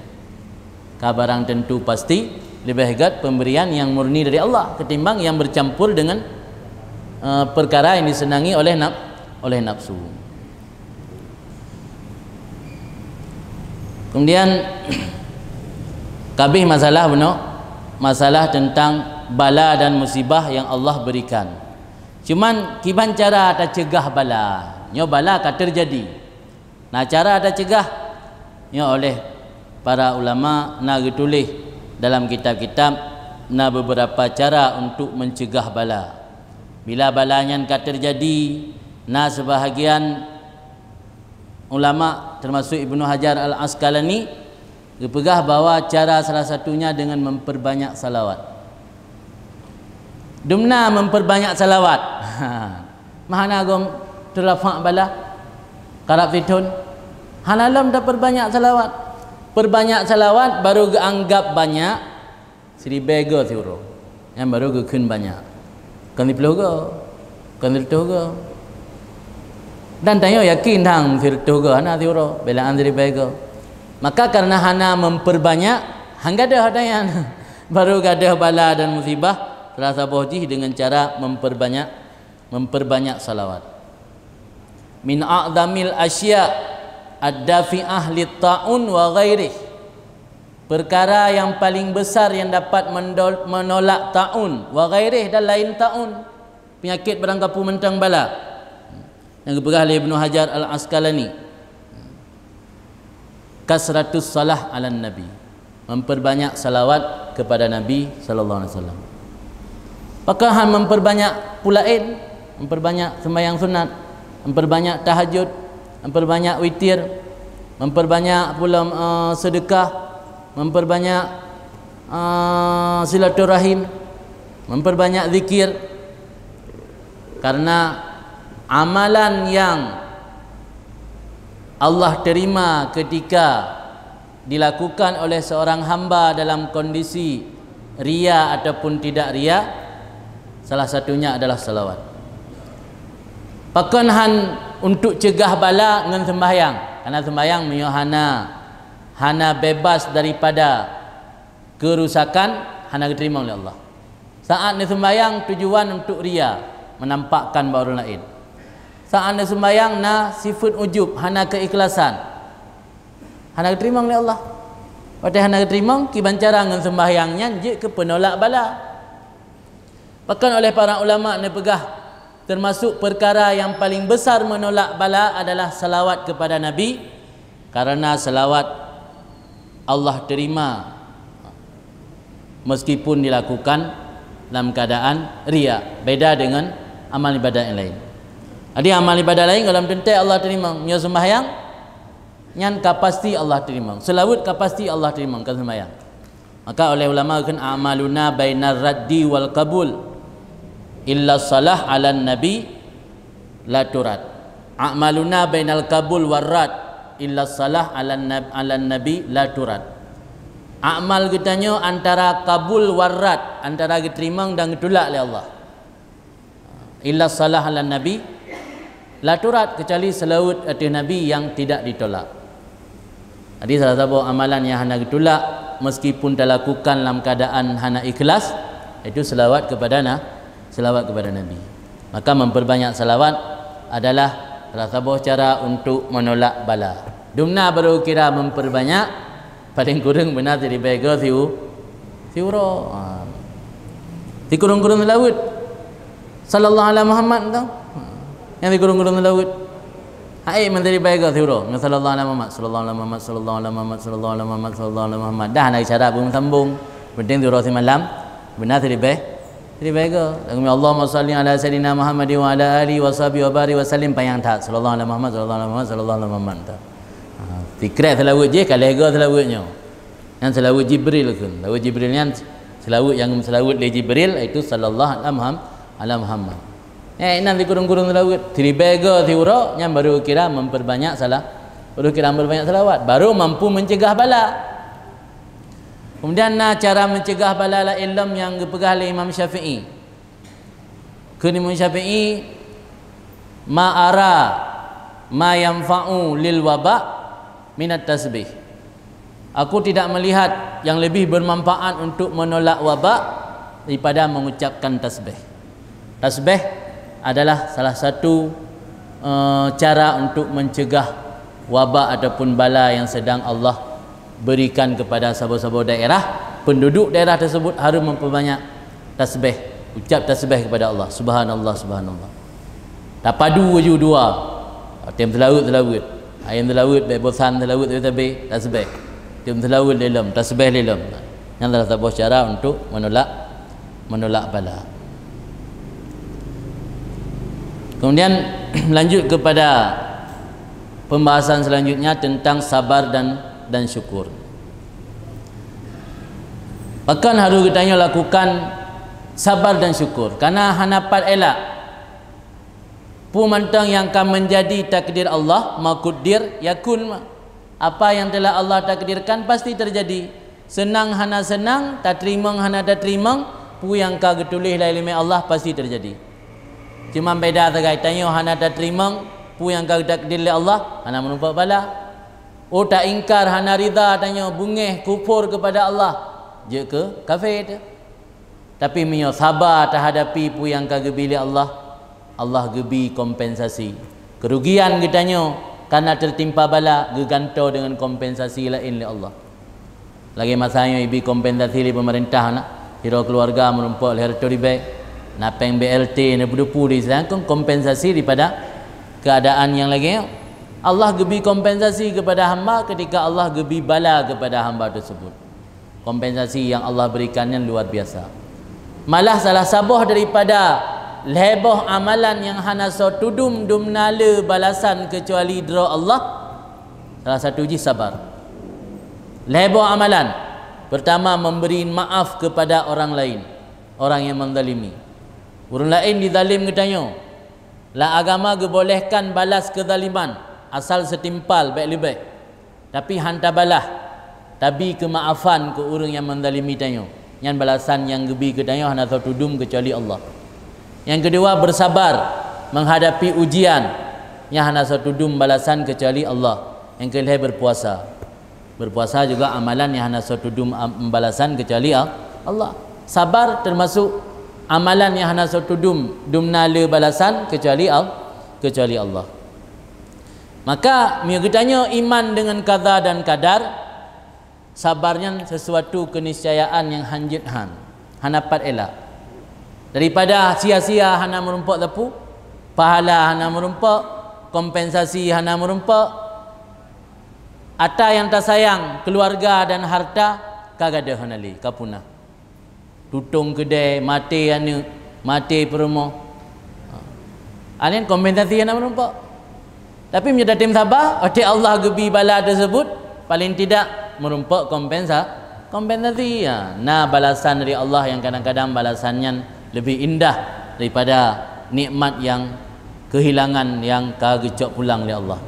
Ka barang tentu pasti leubeh göt pemberian nyang murni dari Allah ketimbang nyang bercampur dengan, eh, perkara yang disenangi oleh naf-, oleh nafsu. Kemudian, kabeh masalah bunoe, masalah tentang bala dan musibah yang Allah berikan. Cuman kiban cara tacegah bala, nyoe bala ka teujadi. Nah, cara tacegah nyoe oleh para ulama na geutuléh dalam kitab-kitab, na beberapa cara untuk mencegah bala. Bila bala nyan ka teujadi, na sebahagian ulama, termasuk Ibnu Hajar Al-Asqalani, geupeugah bahwa cara salah satunya dengan memperbanyak salawat. Dumna memperbanyak salawat. Ha. Mahana gom teulafak bala, karab fithon. Hana lom taperbanyak salawat. Perbanyak salawat baru geuanggap banyak, siribèe go siuroe. Nyan baru geukheun banyak. Kon siploh go, kon sireutôh go. Dan tanyoe yakin thang sireutôh go hana siuroe, beulaan siribèe go. Maka karena hana memperbanyak, han gadôh ata nyan. Baru gadôh bala dan musibah, salah saboh jih dengan cara memperbanyak, memperbanyak salawat. Min a'zamil asya' ad-dafi'ah lit ta'un wa ghairih. Perkara yang paling besar yang dapat mendol-, menolak ta'un wa ghairih dan lain ta'un, penyakit barang kapeue mantong bala. Nyang geupeugah lé Ibnu Hajar Al-Asqalani, kasratus salah 'alan nabi, memperbanyak salawat kepada Nabi sallallahu alaihi wasallam. Pakon han memperbanyak peue laén, memperbanyak sembahyang sunat, memperbanyak tahajud, memperbanyak witir, memperbanyak pula, eh, sedekah, memperbanyak, eh, silaturahim, memperbanyak zikir. Karena amalan yang Allah terima ketika dilakukan oleh seorang hamba dalam kondisi ria ataupun tidak ria, salah satunya adalah salawat. Pakon han untuk cegah bala ngon sembahyang, karena sembahyang meunyoe hana, hana bebas daripada kerusakan, hana geuteurimong lé Allah. Saat neuseumbahyang tujuan untuk ria, menampakkan bak ureuëng laén. Saat neuseumbahyang na sifeuet ujub, hana keikhlasan, hana geuteurimong lé Allah. Watée hana geuteurimong, kiban cara ngon seumbahyang nyan jeuet keu peunolak bala. Pakon oleh para ulama neupeugah, termasuk perkara yang paling besar menolak bala adalah salawat kepada Nabi, karena salawat Allah terima meskipun dilakukan dalam keadaan ria, beda dengan amal ibadat yang lain. Jadi amal ibadat lain kalau teuntée Allah terima, meunyoe sembahyang nyan ka pasti Allah terima, seulaweuet ka pasti Allah terima, kon sembahyang. Maka oleh ulama kheun, "A'maluna bainar raddi wal qabul, illa salah 'alan nabi la turad. A'maluna bainal qabul war rad, illa salah 'alan nab-, 'alan nabi la turad." Amal geutanyoe antara kabul war rad, antara geuteurimong dan geutulak lé Allah. Illa salah 'alan nabi la turad, kecuali seulaweuet ateueh Nabi yang tidak ditolak. Jadi salah saboh amalan nyang hana geutulak meskipun talakukan lam keuadaan hana ikhlas, yaitu seulaweuet kepada na-, seulaweuet kepada Nabi. Maka memperbanyak salawat adalah salah saboh cara untuk menolak bala. Dumna baru kira memperbanyak, paléng kureueng beuna siribèe go siu-, siuroe. Ha. Sikureueng-kureueng seulaweuet. Sallallahu ala Muhammad tu. Ha. Nyang sikureueng-kureueng seulaweuet. Hai, mantri baik ke siuroe. Ngon sallallahu ala Muhammad, sallallahu ala Muhammad, sallallahu ala Muhammad, sallallahu ala Muhammad, sallallahu ala Muhammad. Dah na isyarat beumeusambong. Penting siuroe simalam. Beuna siribèe. Siribèe ke. Lagu Allahumma salli ala sayyidina Muhammad wa ala alihi wa sahbihi wa barik wa sallim, panyang that. Sallallahu ala Muhammad, sallallahu ala Muhammad, sallallahu ala Muhammad. Ha, sikrek seulaweuet jih, ka lhèe go seulaweuet nyoe. Nyan seulaweuet Jibril kheun. Seulaweuet Jibril nyan seulaweuet nyang geuseulaweuet lé Jibril, yaitu sallallahu ala Muham-, ala Muhammad. Eh, nyan sikureueng-kureueng seulaweuet, siribèe go siuroe, nyan baru kira memperbanyak salah, baru kira memperbanyak salawat, baru mampu mencegah bala. Kemudian na cara mencegah bala laén lom nyang geupeugah lé Imam Syafi'i. Kheun Imam Syafi'i, "Ma ara ma yanfa'u lil waba minat tasbih." Aku tidak melihat yang lebih bermanfaat untuk menolak wabak daripada mengucapkan tasbih. Tasbih adalah salah satu, eh, cara untuk mencegah wabak ataupun bala yang sedang Allah berikan kepada saboh-saboh daerah. Penduduk daerah tersebut harus memperbanyak tasbih. Ucap tasbih kepada Allah, subhanallah, subhanallah. Tapadu laju dua. Tem seulaweuet, seulaweuet. Ayam seulaweuet, bèk bosan seulaweuet, seulaweuet, tasbih. Tem seulaweuet lé lom, tasbih lé lom. Nyan salah saboh cara untuk menolak, menolak bala. Kemudian lanjut kepada pembahasan selanjutnya tentang sabar dan, dan syukur. Pakon harôh geutanyoe lakukan sabar dan syukur, karena hana pat elak. Peue mantong nyang ka menjadi takdir Allah, ma quddir yakun. Apa yang telah Allah takdirkan pasti terjadi. Seunang hana seunang, tateurimong hana tateurimong, peue nyang ka geutuléh lé ileumèe Allah pasti terjadi. Cuma beda sagai, tanyoe hana tateurimong peue nyang ka geutakdir lé Allah, hana meurumpok bala. Oh, taingkar, hana ridha tanyoe, beungéh, kufur kepada Allah, jeuet keu kafé teuh. Tapi meunyoe saba tahadapi peue nyang ka geubi lé Allah, Allah geubi kompensasi. Keurugian geutanyoe karena teutimpa bala geugantoe deungon kompensasi laén lé Allah. Lagèe masa nyoe ibi kompensasi lé peumeurintah na, sidroe keuluwarga meurumpok lhèe reutôh ribèe, na pèng B L T, na peue-peue di sana, kon kompensasi daripada keadaan nyang lagèe nyoe. Allah geubi kompensasi kepada hamba ketika Allah geubi bala kepada hamba tersebut. Kompensasi yang Allah berikan nyan luar biasa. Malah salah saboh daripada lhèe boh amalan nyang hana soe tudum dumna le balasan keucuali droe Allah, salah satu jih sabar. Lhèe boh amalan. Pertama, memberi maaf kepada orang lain, orang yang menzalimi. Ureueng laén dizalim geutanyoe. Lam agama geubolehkan balas keuzaliman, asal seutimpal bèk leubeh. Tapi han tabalah, tabi keumaafan keu ureueng nyang menzalimi tanyoe. Nyan balasan nyang geubi keu tanyoe hana soe tudum keucuali Allah. Nyang keudua, bersabar menghadapi ujian, nyan hana soe tudum balasan keucuali Allah. Nyang keulhèe, berpuasa. Berpuasa juga amalan nyang hana soe tudum am-, balasan keucuali Al-, Allah. Sabar termasuk amalan nyang hana soe tudum dumna le balasan keucuali Al-, keucuali Allah. Maka, meunyoe geutanyoe iman deungon qada dan qadar, sabar nyan sesuatu keniscayaan nyang hanjeuet han, hana pat elak. Daripada sia-sia hana meurumpok sapeue, pahala hana meurumpok, kompensasi hana meurumpok, ata nyang tasayang, keuluwarga dan harta, ka gadôh hana lé, ka punah. Tutong keudè, maté aneuk, maté peurumoh. Ha. Nyan kompensasi hana meurumpok. Tapi meunyoe tatem saba, watèe Allah geubi bala teusebut, paling tidak meurumpok kompensa-, kompensasi. Ha. Na balasan dari Allah nyang kadang-kadang balasan nyan leubeh indah daripada nikmat nyang keuhilangan nyang ka geucok pulang lé Allah.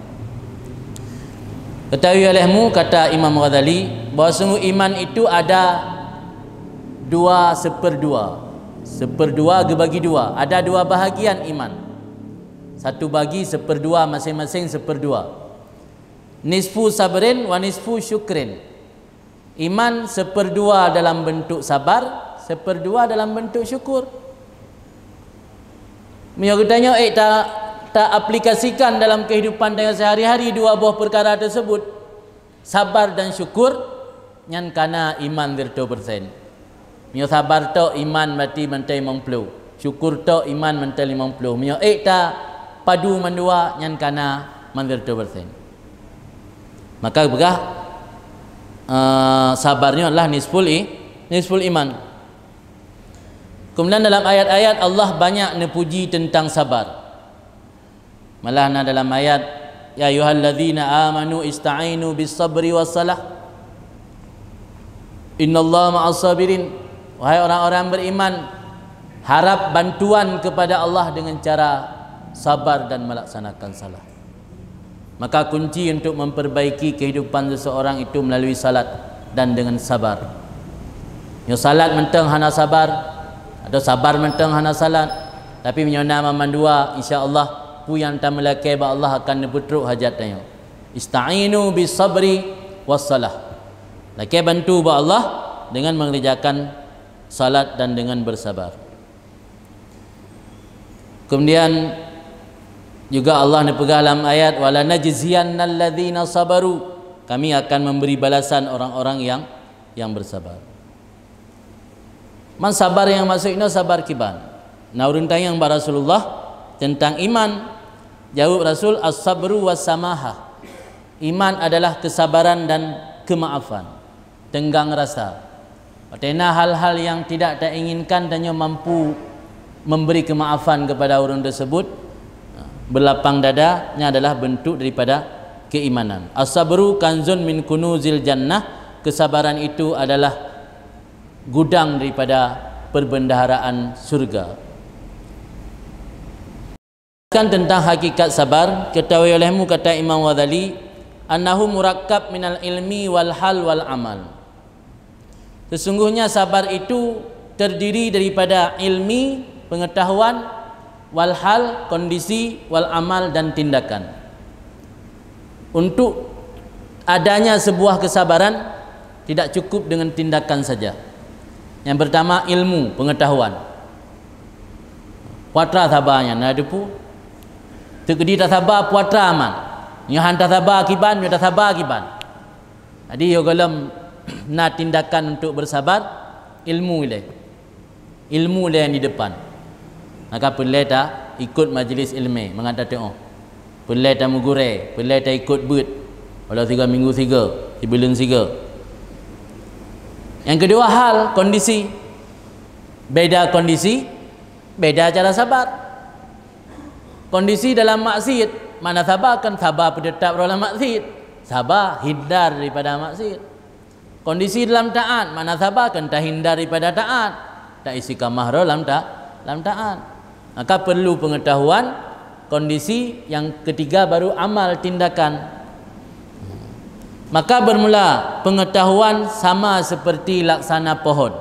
Ketahui olehmu, kata Imam Ghazali, bahwa sungguh iman itu ada dua seperdua. Seperdua geubagi dua. Ada dua bahagian iman. Satu bagi seperdua, masing-masing seperdua. Nisfu sabrin wa nisfu syukrin. Iman seperdua dalam bentuk sabar, seperdua dalam bentuk syukur. Meunyoe geutanyoe ék ta, ta aplikasikan dalam kehidupan tanyoe sehari-hari dua boh peukara teusebut, sabar dan syukur, nyan kana iman siratoh persen. Meunyoe sabar tok iman berarti mantong limong ploh, syukur tok iman mantong limong ploh. Meunyoe ék ta padu mandua, nyan kana iman siratoh persen. Maka geupeugah, eh, sabar nyoe adalah nisful i-, nisful iman. Kemudian dalam ayat-ayat Allah banyak neupuji tentang sabar. Malah na dalam ayat, "Ya ayyuhalladzina amanu ista'inu bis sabri was salah. Innallaha ma'as sabirin." Wahai orang-orang beriman, harap bantuan kepada Allah dengan cara sabar dan melaksanakan salat. Maka kunci untuk memperbaiki kehidupan seseorang itu melalui salat dan dengan sabar. Nyoe salat mantong hana sabar, atau sabar mantong hana salat, tapi meunyoe na mandua, insya Allah, peue nyang tameulakèe bak Allah akan neupeutrok hajat tanyoe. Ista'inu bis sabri was salah. Lakèe bantu bak Allah dengan mengerjakan salat dan dengan bersabar. Kemudian juga Allah neupeugah lam ayat, "Wa lanajziyannal ladzina sabaru." Kami akan memberi balasan orang-orang yang, yang bersabar. Man sabar nyang maksud inoe sabar kiban? Na ureuëng tanyong bak Rasulullah teuntang iman. Jaweueb Rasul, "As-sabru was-samahah." Iman adalah kesabaran dan kemaafan, teunggang rasa. Watée na hal-hal nyang tidak tainginkan, tanyoe mampu memberi kemaafan kepada ureuëng tersebut, berlapang dada, nya adalah bentuk daripada keimanan. "As-sabru kanzun min kunuzil jannah." Kesabaran itu adalah gudang daripada perbendaharaan surga. Kan tentang hakikat sabar, ketahui olehmu, kata Imam Ghazali, "Annahu murakkab minal ilmi wal hal wal amal." Sesungguhnya sabar itu terdiri daripada ilmi, pengetahuan, wal hal, kondisi, wal amal, dan tindakan. Untuk adanya sebuah kesabaran, tidak cukup dengan tindakan saja. Yang pertama, ilmu, pengetahuan. Puatra saba nyan na teupeue. Teuk di tasaba puatra man. Nyoe han tasaba kiban, nyoe tasaba kiban. Jadi, yo golom na tindakan untuk bersabar, ilmu ilée. Ilmu lé di depan. Maka peureulée ta ikot majlis ilmu mangat ta teuoh. Peureulée ta meugurée, peureulée ta ikot beuet. Walau tiga minggu tiga, sibuleuen tiga. Yang kedua hal, kondisi. Beda kondisi, beda cara sabar. Kondisi dalam maksiat, mana sabar kan sabar peutetap dalam maksiat. Sabar hindar daripada maksiat. Kondisi dalam taat, mana sabar kan tahindar daripada taat, ta istiqamah dalam ta, dalam taat. Maka perlu pengetahuan, kondisi, yang ketiga baru amal, tindakan. Maka bermula pengetahuan sama seperti laksana pohon.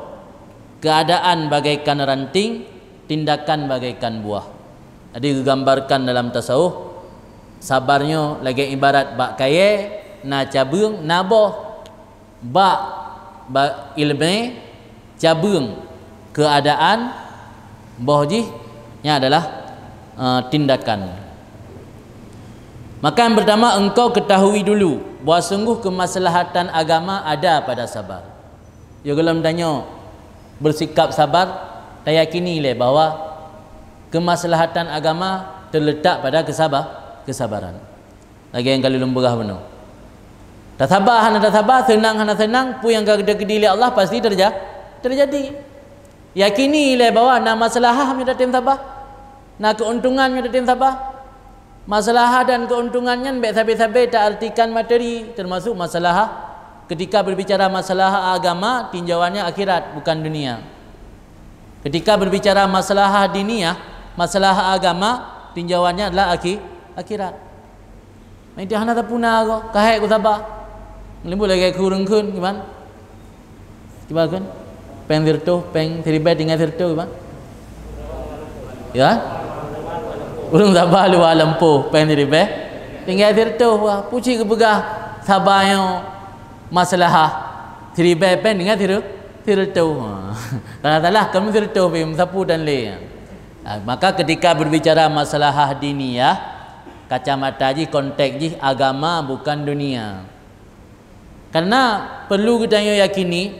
Keadaan bagaikan ranting, tindakan bagaikan buah. Jadi digambarkan dalam tasawuf, sabar nyoe lagée ibarat bak kayée, na cabeueng, na boh. Bak, bak ilmu, cabeueng, keadaan, boh jih, nya adalah, eh, tindakan. Maka yang pertama, engkau ketahui dulu bahwa sungguh kemaslahatan agama ada pada sabar. Yo golom tanyoe bersikap sabar, tayakini lé bahwa kemaslahatan agama terletak pada kesaba-, kesabaran. Lagée nyang ka lôn peugah bunoe. Tasaba hana tasaba, seunang hana seunang, peue nyang ka geukeudi lé Allah pasti terja-, terjadi. Yakini lé bahwa na maslahah meunyoe tatem sabar, na keuntungan meunyoe tatem sabar. Maslahah dan keuntungan nyan bék sabe-sabe taartikan materi, termasuk maslahah ketika berbicara maslahah agama, tinjauannya akhirat, bukan dunia. Ketika berbicara maslahah diniyah, maslahah agama, tinjauannya adalah akhi-, akhirat. Meuidah hana tapuna ko, kahai ku saba. Lembut lagi ku rengkun, gimana? Coba kan? Peng sirtoh, peng siribèe tinggai sirtoh, gimana? Ya? Ureueng saba luwa lampu, peng siribèe tinggai sirtoh. Wah, puji kepeugah saba nyoe maslahah. Siribèe peng tinggai sirtoh. Ha. Salah-salah kamu sirtoh pih, sapu dan lé. Ha, maka ketika berbicara maslahah diniyah, kacamata jih, konteks jih agama bukan dunia. Karena perlu geutanyoe yakini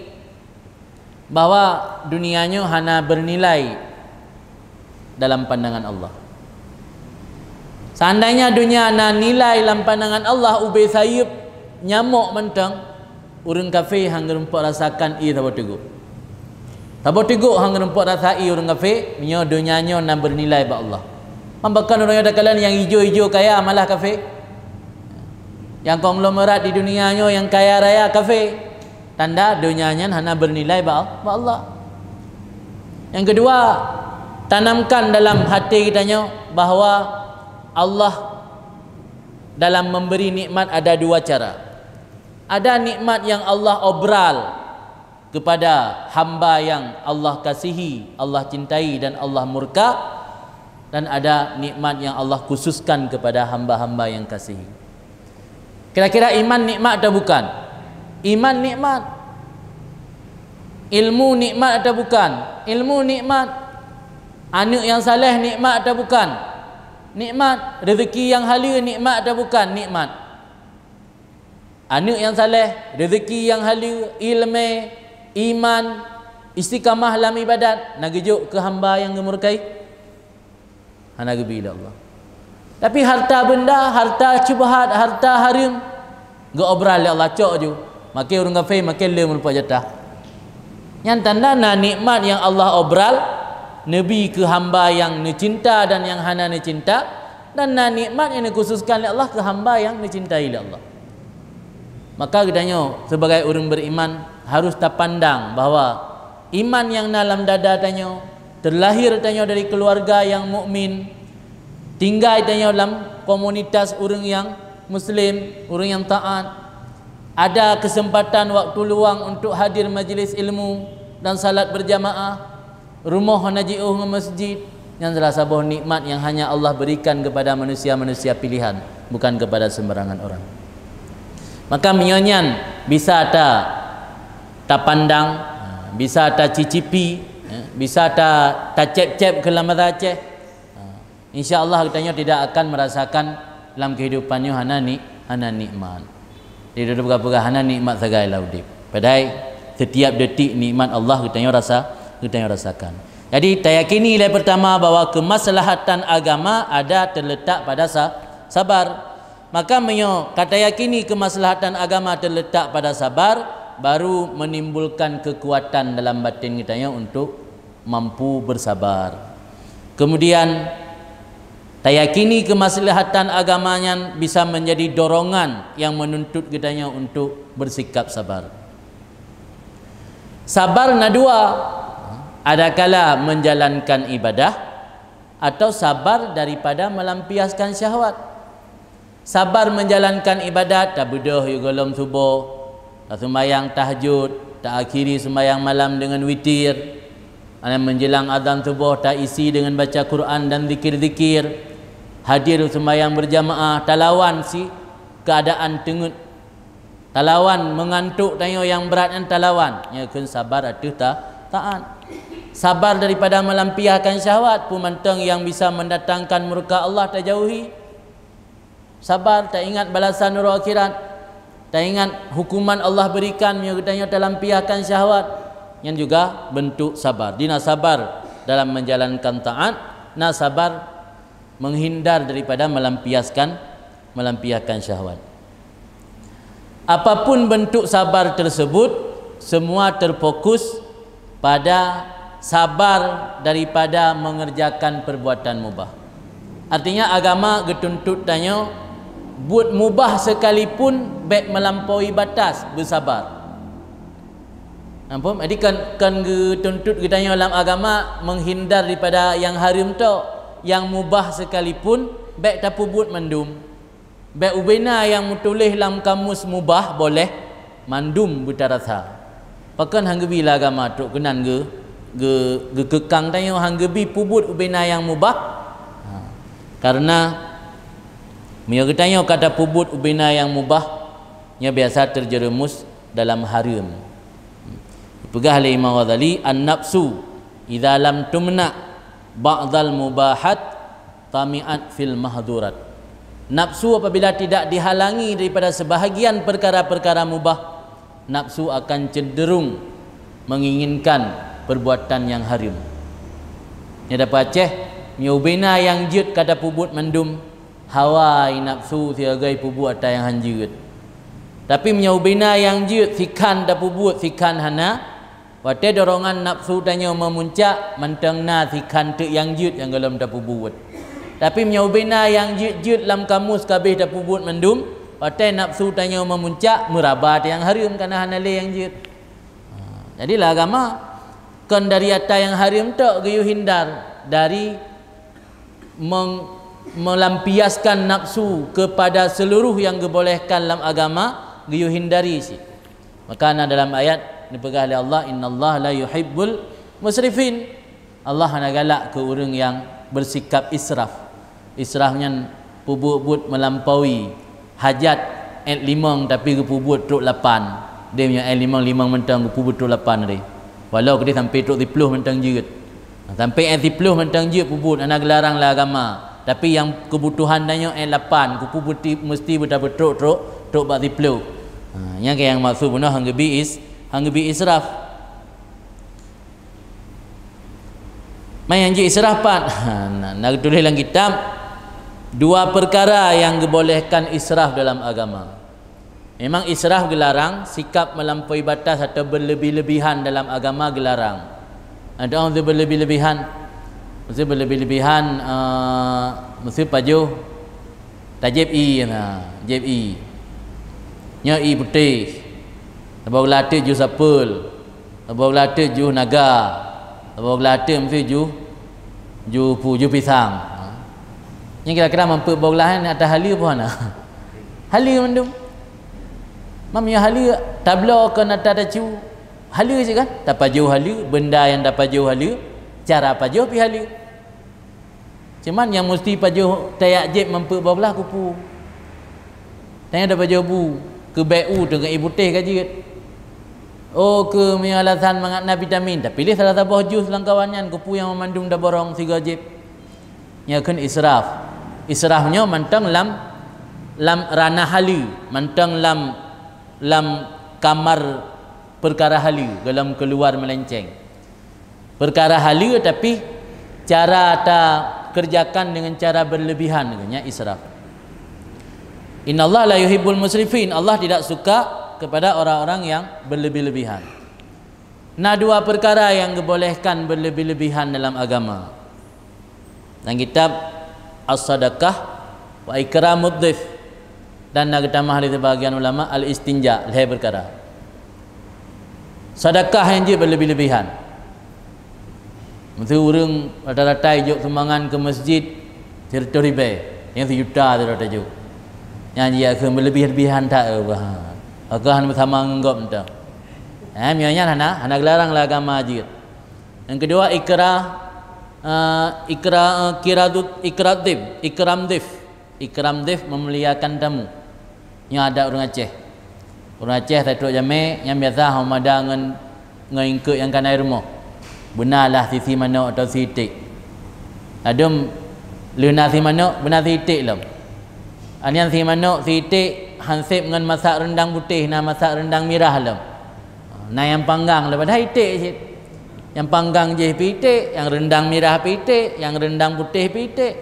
bahwa dunia nyoe hana bernilai dalam pandangan Allah. Seandainya dunia na nilai lam pandangan Allah ubé sayeuep nyamok mantong, ureueng kafé han geurumpok rasakan ié saboh teugok. Saboh teugok han geurumpok rasa ié ureueng kafé, meunyoe donya nyoe na beunilai bak Allah. Membakon ureueng nyoe takalon nyang ijo-ijo kaya malah kafé. Nyang konglomerat di dunia nyoe nyang kaya raya kafé. Tanda donya nyan hana beunilai bak, bak Allah. Yang kedua, tanamkan dalam hati kita nyoe bahwa Allah dalam memberi nikmat ada dua cara. Ada nikmat yang Allah obral kepada hamba yang Allah kasihi, Allah cintai dan Allah murka, dan ada nikmat yang Allah khususkan kepada hamba-hamba yang kasihi. Kira-kira iman nikmat atau bukan? Iman nikmat. Ilmu nikmat atau bukan? Ilmu nikmat. Aneuk nyang saleh nikmat atau bukan? Nikmat. Rezeki nyang haleue nikmat atau bukan? Nikmat. Aneuk nyang saleh, rezeki nyang haleue, ileumé, iman, Istiqamah lam ibadat na geujok keu hamba nyang geumurkai? Hana geubi lé Allah. Tapi harta benda, harta syubhat, harta hareuem, geuobral lé Allah, cok ju. Makai ureuëng kafé, makai le meureumpok jatah. Nyan tanda na nikmat nyang Allah obral, neubi keu hamba nyang neucinta dan nyang hana neucinta, dan na nikmat nyang neukhususkan lé Allah keu hamba nyang neucintai lé Allah. Maka geutanyoe sebagai ureuëng beriman harus tapandang bahwa iman nyang na lam dada tanyoe, teulahé tanyoe dari keuluwarga nyang mukmin, tinggai tanyoe lam komunitas ureuëng nyang muslim, ureuëng nyang taat, ada keuseumpatan waktu luang untuk hadir majlis ilmu dan salat berjamaah, rumoh hana jiôh ngon masjid, nyan salah saboh nikmat nyang hanya Allah berikan kepada manusia-manusia pilihan, bukan kepada sembarangan orang. Maka meunyoe nyan bisa ta, tapandang, bisa tacicipi, bisa ta, tacép-cép keu lam basa Aceh, insya Allah geutanyoe tidak akan merasakan lam kehidupan nyoe hana ni, hana nikmat. Jadi, peugah-peugah hana nikmat sagai lam udeb. Padahai setiap detik nikmat Allah geutanyoe rasa, geutanyoe rasakan. Jadi, tayakini lé pertama bahwa kemaslahatan agama ada terletak pada sa-, sabar. Maka meunyoe ka tayakini kemaslahatan agama terletak pada sabar, baru menimbulkan kekuatan dalam batin geutanyoe untuk mampu bersabar. Kemudian, tayakini kemaslahatan agama nyan bisa menjadi dorongan yang menuntut geutanyoe untuk bersikap sabar. Sabar na dua, adakala menjalankan ibadah atau sabar daripada melampiaskan syahwat. Sabar menjalankan ibadat, tabeudôh yôh gohlom suboh, taseumayang tahajud, taakhiri seumayang malam deungon witir. Ana menjelang azan suboh, taisi deungon baca Quran dan zikir-zikir. Hadir seumayang berjamaah, talawan si keuadaan teungeut. Talawan meungantok tanyoe nyang brat nyan talawan. Nyoe kheun sabar ateueh ta-, taat. Sabar daripada melampiaskan syahwat, peue mantong nyang bisa mendatangkan murka Allah tajauhi. Sabar, taingat balasan uroe akhirat, taingat hukuman Allah berikan meunyoe geutanyoe talampiaskan syahwat. Nyan juga bentuk sabar. Di na sabar dalam menjalankan taat, na sabar menghindar daripada melampiaskan, melampiaskan syahwat. Apapun bentuk sabar tersebut, semua terfokus pada sabar daripada mengerjakan perbuatan mubah. Artinya, agama geutuntut tanyoe buet mubah sekalipun bék melampaui batas, beusabar. Ampun, jadi kan, kan geutuntut geutanyoe lam agama menghindar daripada nyang hareuem tok, nyang mubah sekalipun bék tapeubuet mandum. Bék ubena nyang meutuléh lam kamus mubah boleh, mandum beutarasa. Pakon han geubi lé agama trok keunan geu-, geu-, geukeukang tanyoe han geubi peubuet ubena nyang mubah? Ha. Karena meunyoe geutanyoe ka tapeubuet ubena nyang mubah, nyoe biasa terjerumus dalam hareuem. Dipeugah lé Imam Ghazali, "An-nafsu idza lam tumna ba'dal mubahat tami'at fil mahdhurat." Nafsu apabila tidak dihalangi daripada sebahagian perkara-perkara mubah, nafsu akan cenderung menginginkan perbuatan nyang hareuem. Nyoe dapeucéh, meunyoe ubena nyang jeuet ka tapeubuet mandum, hawa nafsu siagai peubuet ata nyang han jeuet. Tapi meunyoe ubena nyang jeuet sikhan tapeubuet sikhan hana, watée dorongan nafsu tanyoe meumuncak, mantong na sikhan teuk nyang jeuet nyang gohlom tapeubuet. Tapi meunyoe ubena nyang jeuet-jeuet lam kamus kabeh tapeubuet mandum, watée nafsu tanyoe meumuncak, meuraba ata nyang hareuem kana hana lé nyang jeuet. Ha, jadi lé agama kon dari ata nyang hareuem tok geuyue hindar, dari meng-, melampiaskan nafsu kepada seluruh yang geubolehkan lam agama, geuyue hindari cit. Maka na dalam ayat neupeugah lé Allah, "Innallaha la yuhibbul musrifin." Allah hana galak keu ureuëng nyang bersikap israf. Israf nyan peubuet-buet meulampaui hajat, ét limong tapi geupeubuet trok lapan. Deh meunyoe ét limong, limong mantong geupeubuet trok lapan deh. Walau keudeh sampai trok siploh mantong jeuet. Sampai ét siploh mantong jeuet peubuet, hana geularang lé agama. Tapi nyang keubutuhan tanyoe ét lapan, geupeubuet meusti beuta beutrok trok, trok bak siploh. Ha, nyang keu nyang maksud bunoe han geubi is-, han geubi israf. Mai nyang jeuet israf pat? Ha, na, na geutuléh lam kitab, dua peukara nyang geubolehkan israf dalam agama. Memang israf geularang, sikap melampaui batas atau berlebih-lebihan dalam agama geularang. Ada orang tu berlebih-lebihan. Meusti berlebih-lebihan, eh, meusti pajoh tajép ié, na, jép ié. Nyoe ié putéh. Saboh geulah teuk jih sapeuet. Saboh geulah teuk jih naga. Saboh geulah teuk meusti jih, jih pu-, jih pisang. Nyan kira-kira mampeuk boh geulah nyan ata haleue peue hana? Haleue mandum. Mam nyoe haleue, tabloe keu ata tacu. Haleue cit kan? Tapajoh haleue, benda nyang tapajoh haleue, cara pajoh pih haleue. Cuman nyang meusti pajoh tajak jép mampeuk boh geulah keupeue. Tanyoe tapajoh bu, keu bék u teungoh ié putéh ka jeuet. Oh, keu meunyoe alasan mangat na vitamin, tapiléh salah saboh jus lam kawan nyan, keupeue nyang mandum taborong sigoe jép. Nyoe kheun israf. Israf nyoe mantong lam, lam ranah haleue, mantong lam, lam kamar peukara haleue, golom keuluar meulenceng. Peukara haleue, tapi cara takeureujakan deungon cara berlebihan, nyan israf. Innallaha la yuhibbul musrifin. Allah tidak suka kepada orang-orang yang berlebih-lebihan. Na dua peukara nyang geubolehkan berlebih-lebihan dalam agama. Lam kitab As-Sadaqah wa Ikramud Dhaif, dan na geutamah lé sibagian ulama al-istinja, lhée peukara. Sadakah nyang jeuet berlebih-lebihan. Meusti ureuëng rata-rata ijok sumbangan keu masjid sireutôh ribée, nyang sijuta sidroe tajok. Nyan jih kheun berlebih-lebihan that, eh, bah. Maka hana beusama ngon gob mantong. Eh, meunyoe nyan hana, hana geularang lé agama jeuet. Nyang keudua, ikra, eh, ikra, eh, kiradut, ikradib, ikram dif. Ikram dif, memuliakan tamu. Nyoe adat ureuëng Aceh. Ureuëng Aceh tatrok jamé, nyan biasa hana mada ngon, ngon eungkôt nyang kana i rumoh. Beuna lah sisi manok atau si iték. Ladôm lheueh na si manok, beuna si iték lom. Nyan si manok, si iték, han sép ngon masak reundang putéh, na masak reundang mirah lom. Na nyang panggang lom, padahai iték cit. Nyang panggang jih pih iték, nyang reundang mirah pih iték, nyang reundang putéh pih iték.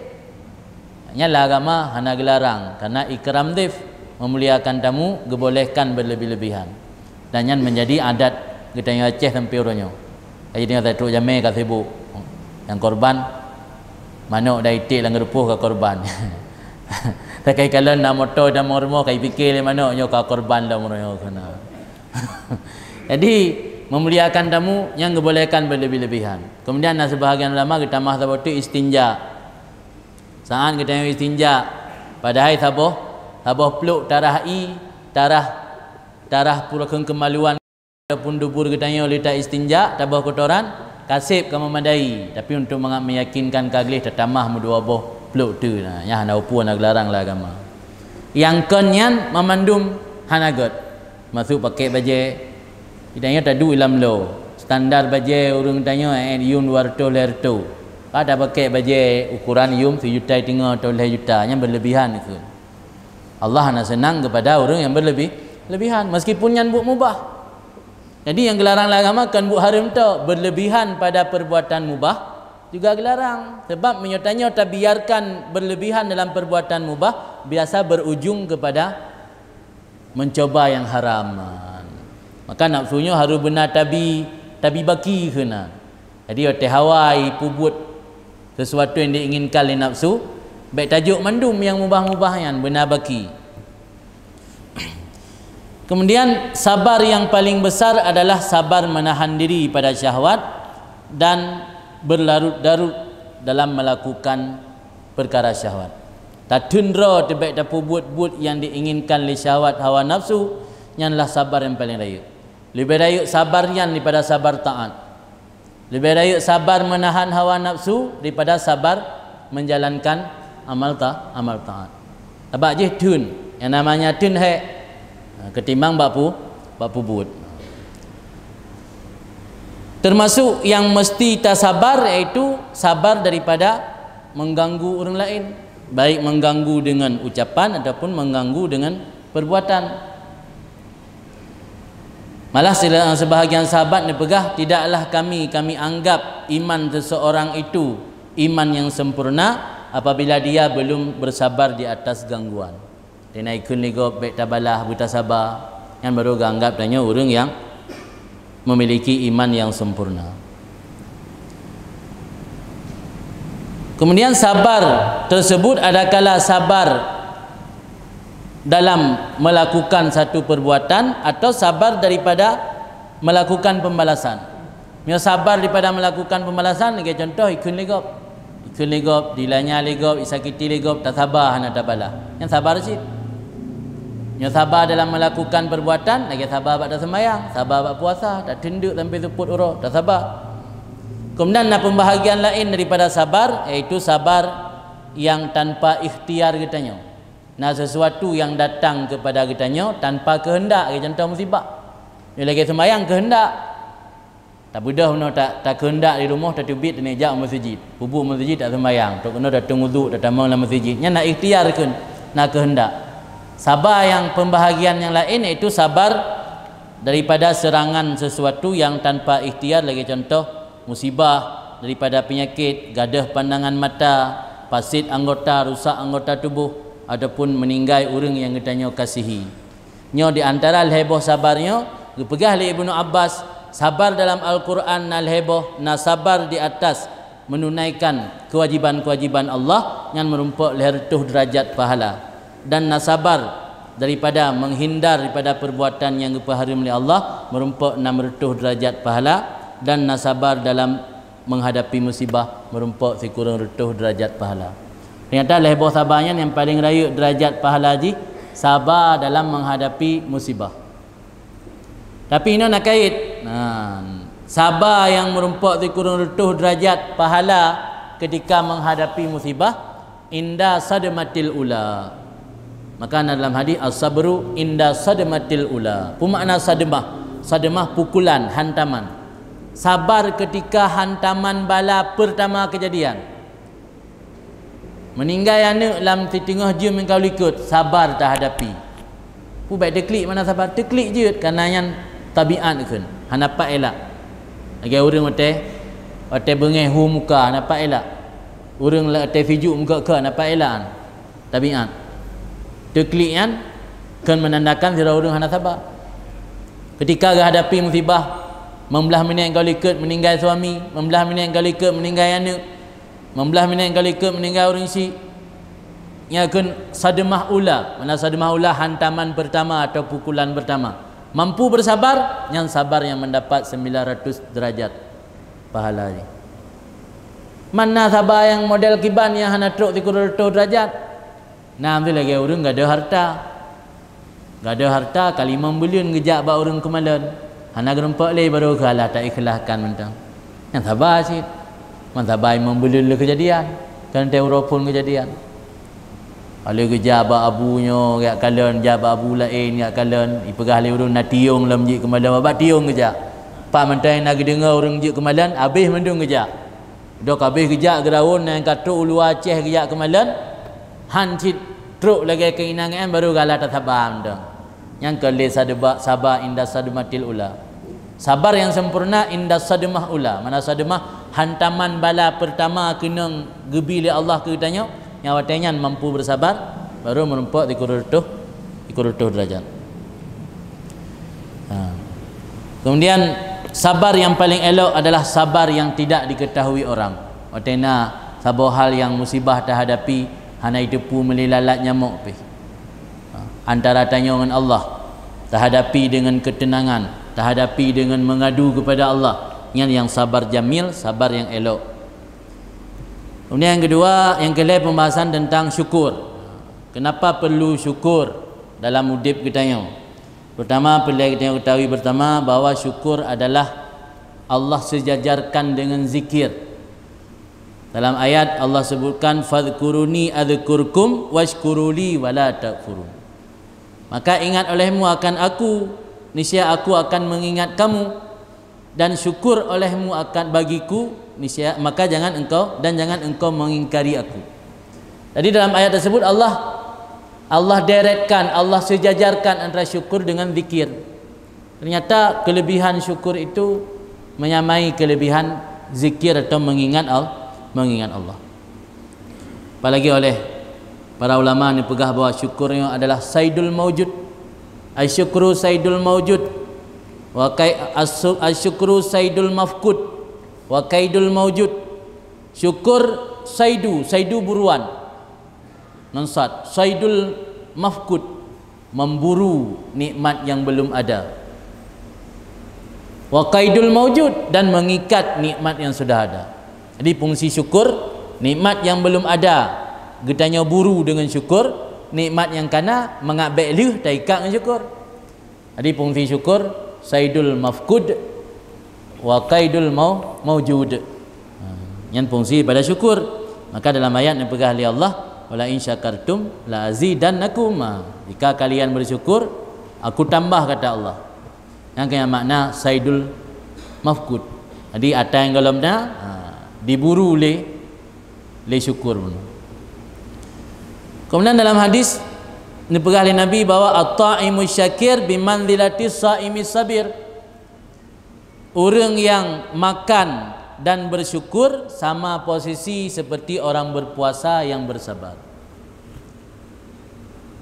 Nyan lé agama hana geularang, karena ikram dhaif, memuliakan tamu, geubolehkan berlebih-lebihan. Dan nyan menjadi adat geutanyoe Aceh sampai uroe nyoe. Jadi, tanyoe tatrok jamé ka sibuk. Nyang korban, manok dan iték lam geurupoh ka korban. Takai kalon na moto dan rumoh ka ipike lé manok nyoe ka korban lom uroe nyoe keunan. Jadi, memuliakan tamu nyan geubolehkan berlebih-lebihan. Kemudian, na sebahagian ulama geutamah saboh teuk istinja. Saat geutanyoe istinja, padahai saboh, saboh plôk tarah ié, tarah, tarah pura kheun keumaluan ataupun dubur geutanyoe lé ta istinja, taboh kotoran, ka sép ka memadai. Tapi untuk mangat meyakinkan ka gleh, tatamah meudua boh plôk teuk na, nyan hana peue na geularang lé agama. Nyang kon nyan mamandum hana gét. Masuk pakai bajée. Geutanyoe taduek lam lo. Standar bajée ureuëng tanyoe, eh, yuem dua reutôh lhée reutôh. Ka tapakai bajée ukuran yuem sijuta teungoh atau lhée juta, nyan berlebihan kheun. Allah hana senang kepada ureuëng yang berlebih, lebihan, meskipun nyan buet mubah. Jadi, nyang geularang lé agama kon buet hareuem tok, berlebihan pada perbuatan mubah juga geularang. Sebab meunyoe tanyoe tabiarkan berlebihan dalam perbuatan mubah, biasa berujung kepada mencoba yang haram. Maka nafsu nyoe harôh beuna tabi, tabi baki keunan. Jadi, watée hawa ipeubuet sesuatu yang diinginkan lé nafsu, bék tajok mandum nyang mubah-mubah nyan beuna baki. Kemudian, sabar yang paling besar adalah sabar menahan diri pada syahwat dan berlarut-larut dalam melakukan perkara syahwat. Tateun droe teuh bék tapeubuet buet nyang diinginkan lé syahwat hawa nafsu, nyanlah sabar nyang paleng rayeuk. Leubeh rayeuk sabar nyan daripada sabar taát. Leubeh rayeuk sabar meunahan hawa nafsu daripada sabar menjalankan amal ta-, amal taát. Sabab jih teun, nyang namanya teun hék, ketimbang bak pu-, bak peubuet. Termasuk yang mesti tasabar, yaitu sabar daripada mengganggu ureuëng laén, baik mengganggu dengan ucapan ataupun mengganggu dengan perbuatan. Malah sila-, sebahagian sahabat neupeugah, "Tidaklah kami, kami anggap iman seseorang itu iman yang sempurna apabila dia belum bersabar di atas gangguan." Teunai kheun lé gob, bék tabalah, beutasaba, nyan baru geuanggab tanyoe ureuëng nyang memiliki iman yang sempurna. Kemudian sabar tersebut adakala sabar dalam melakukan satu perbuatan atau sabar daripada melakukan pembalasan. Meunyoe sabar daripada melakukan pembalasan, lagée contoh ikheun lé gob. Ikheun lé gob, dilanya lé gob, isakiti lé gob, tasaba hana tabalah. Nyan sabar cit. Nyoe sabar dalam melakukan perbuatan, lagée sabar bak taseumayang, sabar bak puasa, tateundeuk sampai seupôt uroe, tasaba. Kemudian na pembahagian lain daripada sabar, yaitu sabar yang tanpa ikhtiar geutanyoe. Na sesuatu yang datang kepada geutanyoe tanpa kehendak, lagée contoh musibah. Nyoe lagée seumayang kehendak. Tabeudôh bunoe ta-, takeuheundak di rumoh, tateubiet, taneuk jak u meuseujid. Pubuet meuseujid tak seumayang, trok keunoe tateung uduk, tatamong lam meuseujid. Nyan na ikhtiar kheun, na keuheundak. Sabar yang pembahagian yang lain, yaitu sabar daripada serangan sesuatu yang tanpa ikhtiar, lagée contoh musibah, daripada peunyakét, gadôh pandangan mata, paset anggota, rusak anggota tuboh, ataupun meuninggai ureuëng nyang geutanyoe kasihi. Nyoe di antara lhée boh sabar nyoe, geupeugah lé Ibnu Abbas, sabar dalam Al-Qur'an na lhée boh, na sabar di atas menunaikan kewajiban-kewajiban Allah, nyan meurumpok lhée reutôh deurajat pahala. Dan na sabar daripada menghindar daripada perbuatan nyang geupeuhareuem lé Allah, meurumpok nam reutôh deurajat pahala, dan na sabar dalam menghadapi musibah, meurumpok sikureueng reutôh deurajat pahala. Teunyata lhée boh sabar nyan nyang paleng rayeuk deurajat pahala jih, sabar dalam menghadapi musibah. Tapi inoe na kait. Nah, sabar nyang meurumpok sikureueng reutôh deurajat pahala ketika menghadapi musibah, inda sadmatil ula. Maka na dalam hadis, "As-sabru inda sadmatil ula." Peue makna sadmah? Sadmah pukulan, hantaman. Sabar ketika hantaman bala pertama kejadian. Meuninggai aneuëk lam siteungoh jeuem nyang ka likot, sabar tahadapi. Peue bék teuklik makna sabar? Teuklik jeuet, kareuna nyan tabiat kheun, hana pat elak. Lagée ureuëng watée, watée beungéh hu muka, hana pat elak. Ureuëng watée sijuek muka keu, hana pat elak. Tabiat. Teuklik nyan kheun meunandakan sidroe ureuëng hana sabar. Ketika geuhadapi musibah, meublah minèt goe likot meuninggai suami, meublah minèt goe likot meuninggai aneuëk, meublah minèt goe likot meuninggai ureuëng syiek, nyan kheun sadmah ula. Makna sadmah ula, hantaman pertama atau pukulan pertama. Mampu bersabar, nyan sabar nyang mendapat sembilan ratus derajat pahala jih. Mana sabar nyang model kiban nyang hana trok sikureueng reutôh derajat? Nam tu lagée ureuëng gadôh hareuta. Gadôh hareuta ka limong buleuen geujak bak ureuëng keumalon. Hana geurumpok lé, baru keuh alah taikhlaihkan mantong. Nyan sabar cit. Man sabar limong buleuen lé keujadian. Kan teuh uroe phon keujadian. Lalu geujak bak abu nyoe jak kalon, jak bak abu laén jak kalon. Ipeugah lé ureuëng na tiong lom jeuet keumalon, bak tiong geujak. Pat mantong na geudeungoe ureuëng jeuet keumalon, abéh mandum geujak. Dok abéh geujak geuraun nyang ka trok u luwa Aceh geujak keumalon, han cit trok lagée keuinangan, baru gala tasaba mantong. Nyang keu lé sadba-, sabar inda sadmatil ula. Sabar yang sempurna inda sadmah ula. Mana sadmah? Hantaman bala pertama keunong geubi lé Allah keu geutanyoe, nyang watée nyan mampu bersabar, baru meurumpok sikureueng reutôh, sikureueng reutôh derajat. Ha. Kemudian, sabar yang paling elok adalah sabar yang tidak diketahui orang. Watée na saboh hal nyang musibah tahadapi, hana jiteupeue meulé lalat nyamok pih. Ha. Antara tanyoe ngon Allah, tahadapi dengan ketenangan, tahadapi dengan mengadu kepada Allah. Nyan nyang sabar jamil, sabar nyang elok. Kemudian yang kedua, yang keulhée pembahasan tentang syukur. Kenapa perlu syukur dalam udeb geutanyoe? Pertama, peureulée geutanyoe ketahui pertama bahwa syukur adalah Allah sejajarkan dengan zikir. Dalam ayat Allah sebutkan, "Fadhkuruni adzkurkum wasykuruli wala takfurun." Maka ingat olehmu akan Aku, niscaya Aku akan mengingat kamu, dan syukur olehmu akan bagiku, niscaya, maka jangan engkau, dan jangan engkau mengingkari Aku. Jadi dalam ayat tersebut Allah, Allah deretkan, Allah sejajarkan antara syukur dengan zikir. Ternyata kelebihan syukur itu menyamai kelebihan zikir atau mengingat Al-, mengingat Allah. Apalagi oleh para ulama ni peugah bahwa syukur nyoe adalah saidul maujud. Asyukru saidul maujud. Wa kai-, asu-, asyukru saidul mafkud. Wa kaidul maujud. Syukur saidu, saidu buruan. Nonsat, saidul mafkud, memburu nikmat yang belum ada. Wa kaidul maujud, dan mengikat nikmat yang sudah ada. Jadi fungsi syukur, nikmat yang belum ada, geutanyoe buru dengan syukur, nikmat yang kana, mangat bék lheueh taikat ngon syukur. Jadi fungsi syukur, saidul mafkud wa kaidul mau-, maujud. Ha, nyan fungsi pada syukur. Maka dalam ayat yang peugah lé Allah, "Wala in syakartum la azidannakum." Ha, jika kalian bersyukur, aku tambah, kata Allah. Nyan keuh makna saidul mafkud. Jadi ata nyang gohlom na, ha, diburu lé, lé syukur. Kemudian dalam hadis neupeugah lé Nabi bahwa at-taimu syakir bimanzilati saimi sabir. Ureuëng yang makan dan bersyukur sama posisi seperti orang berpuasa yang bersabar.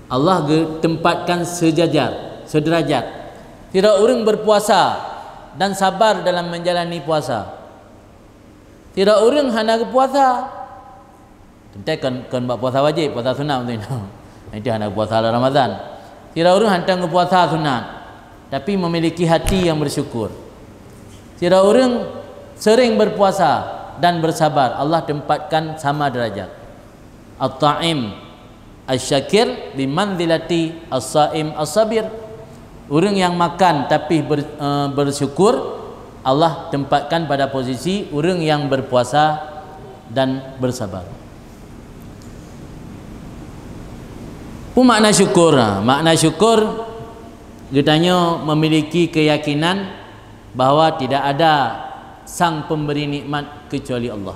Allah geutempatkan sejajar, sederajat. Sidroe ureuëng berpuasa dan sabar dalam menjalani puasa. Sidroe ureuëng hana geupuasa. Teuntée kon, kon bak puasa wajéb, puasa sunat mungkin. Itu hana puasa Ramadan. Sidroe ureuëng hantom geupuasa sunat, tapi memiliki hati yang bersyukur. Sidroe ureuëng sering berpuasa dan bersabar, Allah tempatkan sama derajat. At-taim asy-syakir bimanzilati as-saim as-sabir. Ureuëng yang makan tapi ber-, eh, bersyukur, Allah tempatkan pada posisi ureuëng yang berpuasa dan bersabar. Peue makna syukur? Ha, makna syukur, geutanyoe memiliki keyakinan bahwa tidak ada sang pemberi nikmat kecuali Allah.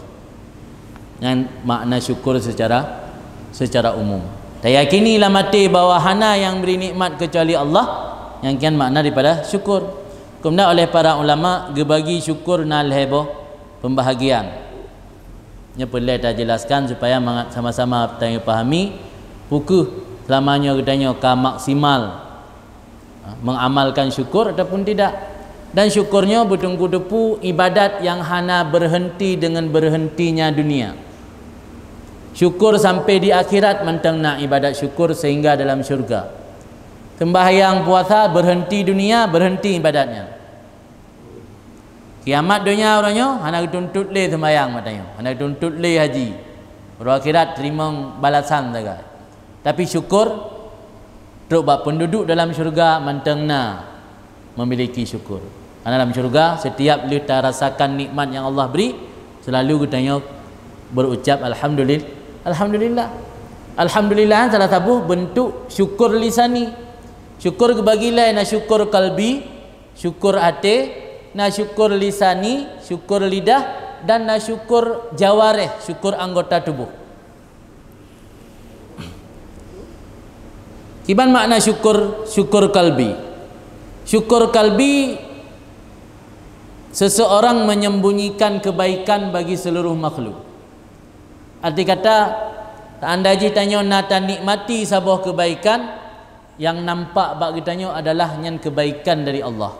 Nyan makna syukur secara, secara umum. Tayakini lam até bahwa hana nyang bri nikmat kecuali Allah, nyan kan makna daripada syukur. Kemudian oleh para ulama geubagi syukur na lhée boh pembahagian. Nyoe peureulée tajelaskan supaya mangat sama-sama tanyoe pahami peu kheueh selama nyoe geutanyoe ka maksimal mengamalkan syukur ataupun tidak. Dan syukur nyoe beuteungku teupeu ibadat nyang hana berhenti dengan berhentinya dunia. Syukur sampai di akhirat mantong na ibadat syukur sehingga dalam syurga. Sembahyang, puasa, berhenti dunia, berhenti ibadatnya. Kiamat donya uroe nyoe hana geutuntot lé sembahyang, matanyoe hana geutuntot lé haji. Uroe akhirat teurimong balasan sagai. Tapi syukur, trok bak penduduk dalam syurga mantong na memiliki syukur. Karena dalam syurga, setiap lheueh tarasakan nikmat yang Allah beri, selalu geutanyoe berucap alhamdulil-, alhamdulillah. Alhamdulillah salah saboh bentuk syukur lisani. Syukur geubagi lé, na syukur kalbi, syukur até, na syukur lisani, syukur lidah, dan na syukur jawareh, syukur anggota tubuh. Kiban makna syukur, syukur kalbi? Syukur kalbi, seseorang menyembunyikan kebaikan bagi seluruh makhluk. Arti kata, andai jih tanyoe na tanikmati saboh kebaikan, nyang nampak bak geutanyoe adalah nyan kebaikan dari Allah.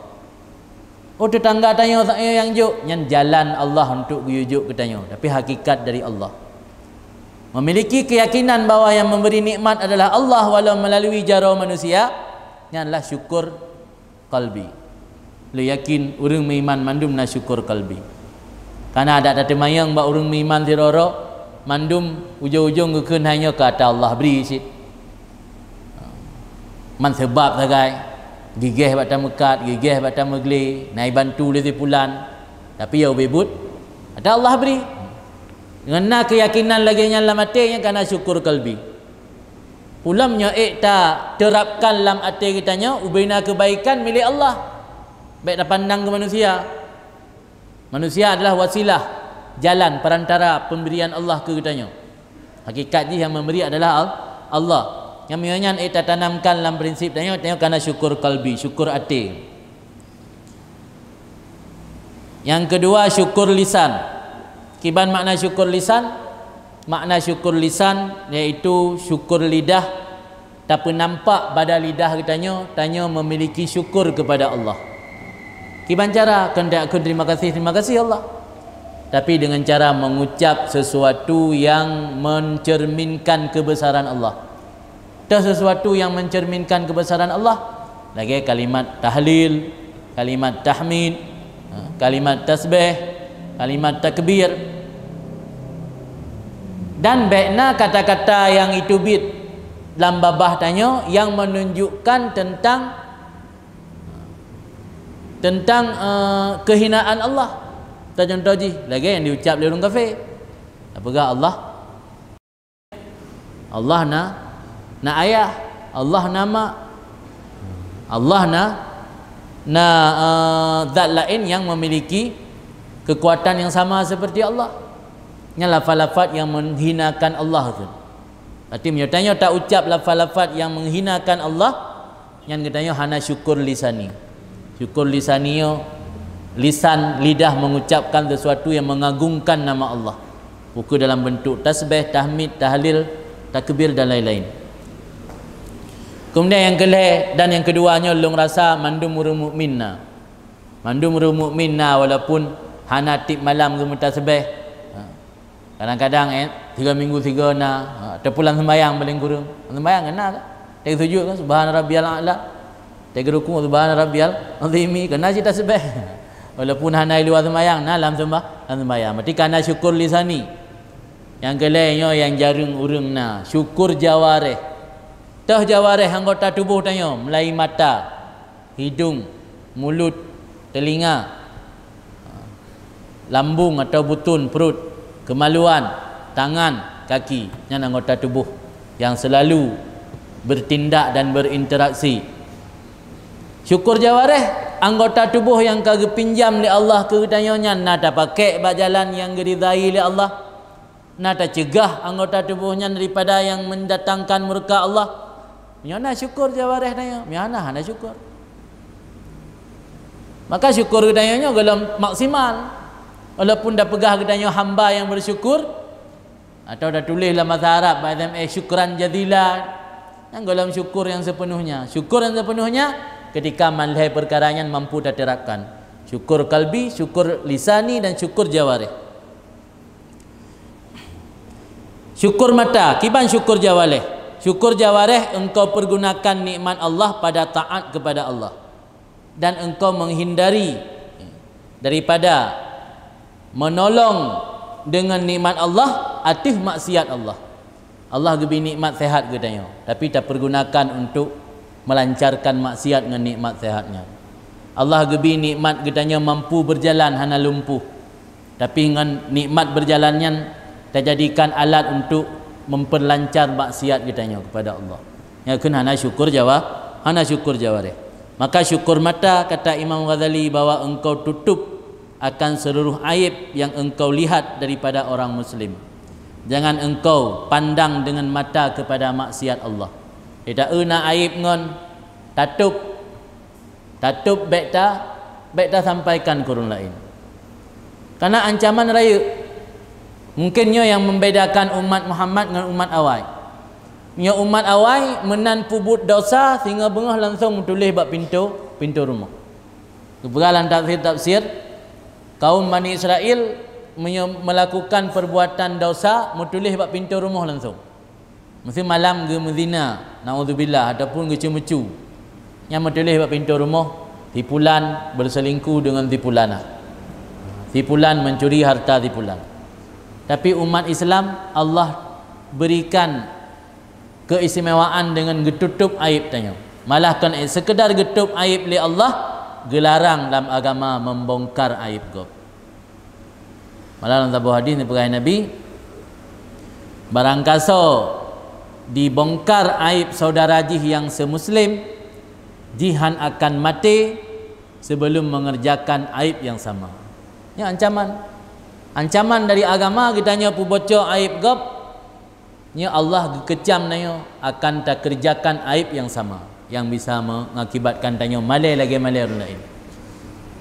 Oh, tetangga tanyoe saat nyoe nyang jok, nyan jalan Allah untuk geuyue jok geutanyoe, tapi hakikat dari Allah. Memiliki keyakinan bahwa yang memberi nikmat adalah Allah walau melalui jaroe manusia, nyan adalah syukur kalbi. Lé yakin ureuëng meuiman mandum na syukur kalbi. Kana adak tateumanyong bak ureuëng meuiman sidroe-droe, mandum ujong-ujong geukheun hai nyoe ka ata Allah bri cit. Man seubab sagai, gigeh bak tameukat, gigeh bak tameuglé, na ibantu lé si pulan, tapi ya ubé buet ata Allah bri. Ngon na keuyakinan lagée nyan lam até, nyan kana syukur kalbi. Ulôn nyoe ék taterapkan lam até geutanyoe, ubena keubaikan milék Allah. Bék tapandang keu manusia. Manusia adalah wasilah, jalan, perantara pemberian Allah keu geutanyoe. Hakikat jih nyang memberi adalah Al-, Allah. Nyang meunyoe nyan ék tatanamkan lam prinsip tanyoe, tanyoe kana syukur kalbi, syukur até. Nyang keudua, syukur lisan. Kiban makna syukur lisan? Makna syukur lisan yaitu syukur lidah, tapeunampak bak lidah geutanyoe, tanyoe memiliki syukur kepada Allah. Kiban cara? Kon takheun terima kasih, terima kasih Allah, tapi dengan cara mengucap sesuatu yang mencerminkan kebesaran Allah. Toh sesuatu yang mencerminkan kebesaran Allah, lagée kalimat tahlil, kalimat tahmid, ha, kalimat tasbih, kalimat takbir. Dan bék na kata-kata nyang iteubiet lam babah tanyoe nyang menunjukkan tentang, tentang, eh, kehinaan Allah. Contoh jih, lagée nyang diucap lé ureuëng kafé. Tapeugah Allah, Allah na, na ayah, Allah na mak, Allah na, na, eh, zat laén nyang memiliki kekuatan yang sama seperti Allah. Nyan lafaz-lafaz yang menghinakan Allah tu. Berarti meunyoe tanyoe taucap lafaz-lafaz yang menghinakan Allah, nyan geutanyoe hana syukur lisani. Syukur lisani nyoe lisan, lidah mengucapkan sesuatu yang mengagungkan nama Allah. Ukeue dalam bentuk tasbih, tahmid, tahlil, takbir dan lain-lain. Kemudian nyang keulhée dan nyang keudua nyoe lôn rasa mandum ureuëng mukmin na. Mandum ureuëng mukmin na walaupun hana tiep malam geumeutasbih. Ha. Kadang-kadang, eh, tiga minggu tiga na, ha, teupulang sembahyang paling kureueng. Sembahyang kena kan? Teuka sujud kan, subhana rabbiyal a'la. Teuka rukuk, subhana rabbiyal azimi, kena cit tasbih. Walaupun hana i luwa sembahyang, na lam sembah-, lam sembahyang. Berarti kana syukur lisani. Nyang keulhée nyoe nyang jareueng ureuëng na, syukur jawareh. Toh jawareh anggota tuboh tanyoe, mulai mata, hidung, mulut, telinga, lambung atau butun, perut, kemaluan, tangan, kaki, nyan anggota tuboh yang selalu bertindak dan berinteraksi. Syukur jawareh, anggota tuboh nyang ka geupinjam lé Allah keu geutanyoe nyan na tapakék bak jalan nyang geuridai lé Allah. Na taceugah anggota tuboh nyan daripada nyang mendatangkan murka Allah. Nyoe na syukur jawareh tanyoe, nyoe hana, hana syukur. Maka syukur geutanyoe nyoe golom maksimal. Walaupun tapeugah geutanyoe hamba yang bersyukur, atau tatuléh lam bahasa Arab, bak S M S, syukran jazila, nyan golom syukur yang sepenuhnya. Syukur yang sepenuhnya ketika manlhée peukara nyan mampu taterapkan. Syukur kalbi, syukur lisani, dan syukur jawareh. Syukur mata, kiban syukur jawareh? Syukur jawareh, engkau pergunakan nikmat Allah pada taat kepada Allah, dan engkau menghindari daripada menolong dengan nikmat Allah ateueh maksiat Allah. Allah geubri nikmat sehat geutanyoe, tapi tapergunakan untuk melancarkan maksiat ngon nikmat sehat nyan. Allah geubri nikmat geutanyoe mampu berjalan hana lumpuh, tapi ngon nikmat berjalan nyan tajadikan alat untuk memperlancar maksiat geutanyoe kepada Allah. Nyan kheun hana syukur jawa-, hana syukur jawareh. Maka syukur mata, kata Imam Ghazali, bahwa engkau tutup akan seluruh aib yang engkau lihat daripada orang muslim. Jangan engkau pandang dengan mata kepada maksiat Allah. Tidak na aib ngon tatup, tatup bék ta, bék tasampaikan keu ureuëng laén. Karena ancaman rayeuk. Mungkin nyoe yang membedakan umat Muhammad ngon umat awai. Nyoe umat awai meunan peubuet dosa singoh beungoh langsung meutuléh bak pintoe, pintoe rumoh. Geupeugah lam tafsir-tafsir, kaum Bani Israel meunyoe melakukan perbuatan dosa, meutuléh bak pintoe rumoh langsung. Miseu malam geumeuzina, naudzubillah, ataupun geuceumeucue. Nyan meutuléh bak pintoe rumoh, si pulan berselingkuh dengan si pulanah. Si pulan mencuri harta si pulan. Tapi umat Islam, Allah berikan keistimewaan dengan geututup aib tanyoe. Malah kon sekedar geutôb aib lé Allah, geularang lam agama membongkar aib gob. Malah lam saboh hadis neupeugah Nabi, barangkasoe dibongkar aib saudara jih yang semuslim, jihan akan maté sebelum mengerjakan aib yang sama. Nyoe ancaman. Ancaman dari agama, geutanyoe peuboco aib gob, nyoe Allah geukecam tanyoe akan takeureujakan aib nyang sama, nyang bisa mengakibatkan tanyoe malée lagée malée ureuëng laén.